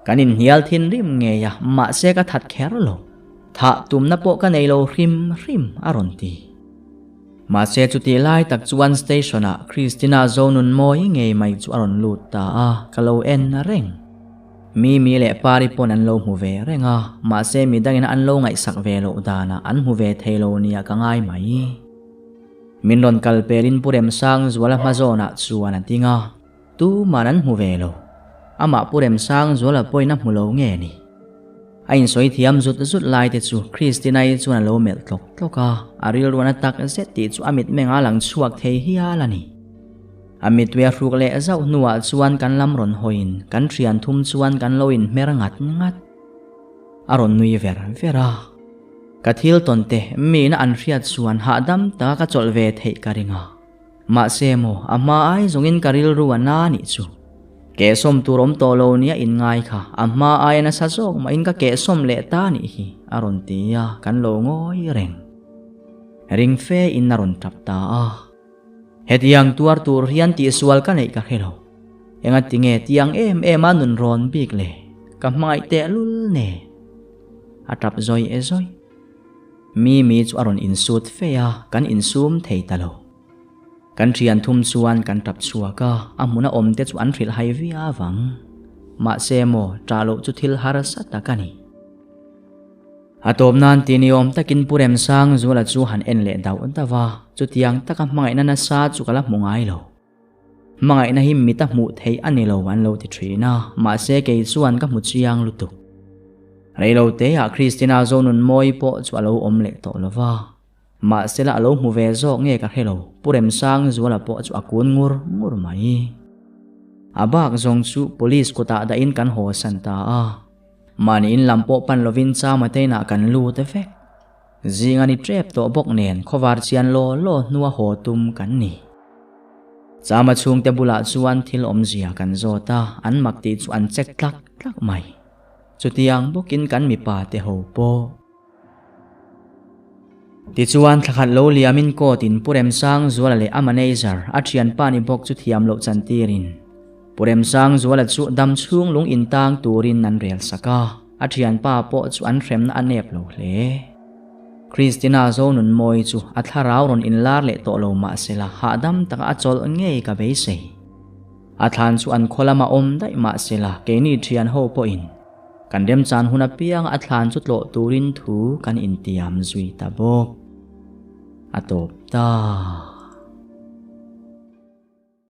Kan inhnial thinrim ngei a, mahse ka that kher lo. Thah tumna pawh ka nei lo hrim hrim, a rawn ti. Mahse chutih lai tak chuan station-ah Christina Zonun mawi ngei mai chu a rawn lut ta a, ka lo en reng. Mimi leh Pari pawn an lo hmu ve reng a, mahse midangin an lo ngaihsak ve loh danah an hmu ve thei lo nia ka ngai mai. Min rawn kal pelin Pu Remsangzuala hma zawnah chuan a ding a. Tuman an hmu ve lo. Amah Pu Remsangzuala pawhin a hmu lo nge ni? A insawi thiam zut zut lai te chu Christina-i chuan a lo melh tlawk tlawk a, a rilruan a tak zet tih chu a mitmeng a lang chhuak thei hial a ni. A mitui a hruk leh zauh hnuah chuan kan lam rawn hawiin kan thian thum chuan kan lo inhmer ngat ngat. A rawn nui ver ver a. Ka thil tawn te miin a an hriat chuan hahdam taka ka chawlh ve theih ka ring a. Mahse maw, a hma ai zawngin ka rilru a na nih chu. Kehsawm tur awm tawh lo nia inngai kha, a hma aia nasa zawk mahin ka kehsawm leh ta nih hi, a rawn ti a, kan lo ngawi reng. Ring fe in a rawn tap ta a. Hetiang tuar tur hian tihsual ka neih ka hre lo. Engati nge tiang em em a nun rawn bik le, ka hmangaih tehlul nen. A tap zawi e zawi. Mimi chu a rawn insut fe a, kan insum thei ta lo. Kan thian thum chuan kan tap chhuak a, a hmuna awm te chu an hrilh hai viau ang. Mahse maw, ṭah loh chu thil harsa tak a ni. A tawp nan ti ni awm takin Pu Remsangzuala chu han en leh dauh dauh a, chutiang taka hmangaihna nasa chu ka la hmu ngai lo. Hmangaihna hi mit a hmuh theih a ni lo an lo ti thin a, mahse kei chuan ka hmu chiang lutuk. Reiloteah Christina Zonunmawi pawh chu a lo awm leh tawh lo va, mahse la a lo hmu ve zawk nge ka hre lo, Pu Remsangzuala pawh chu a kun ngur ngur mai. A bak zawng chu police kutah dahin kan haw san ta a, mahni in lam pawh pan lovin Chama te inah kan lut vek. Zing a ni tep tawh bawk nen khawvar chian law law hnua haw tum kan ni. Chama chhungte bulah chuan thil awmzia kan zawt a, an mak tih chu an check tlak tlak mai. Chutiang bawkin kan mipa te ho pawh. Tichuan thlakhat lo liamin court in Pu Remsangzuala leh a manager, a thianpa ni bawk chu thiam loh chantirin Pu Remsangzuala chu dam chhung lung intang turin an rel sak a. A thianpa pawh chu an hremna a nep lo hle. Christina Zonunmawi chu a thlarau rawn inlar leh tawh lo mahsela hahdam taka a chawlh ngei ka beisei. A thlan chu an khaw lama awm daih mahsela keini thian ho pawhin kan remchan hun apianga a thlan chu tlawh turin thu kan intiam zui ta bawk. A tawp ta.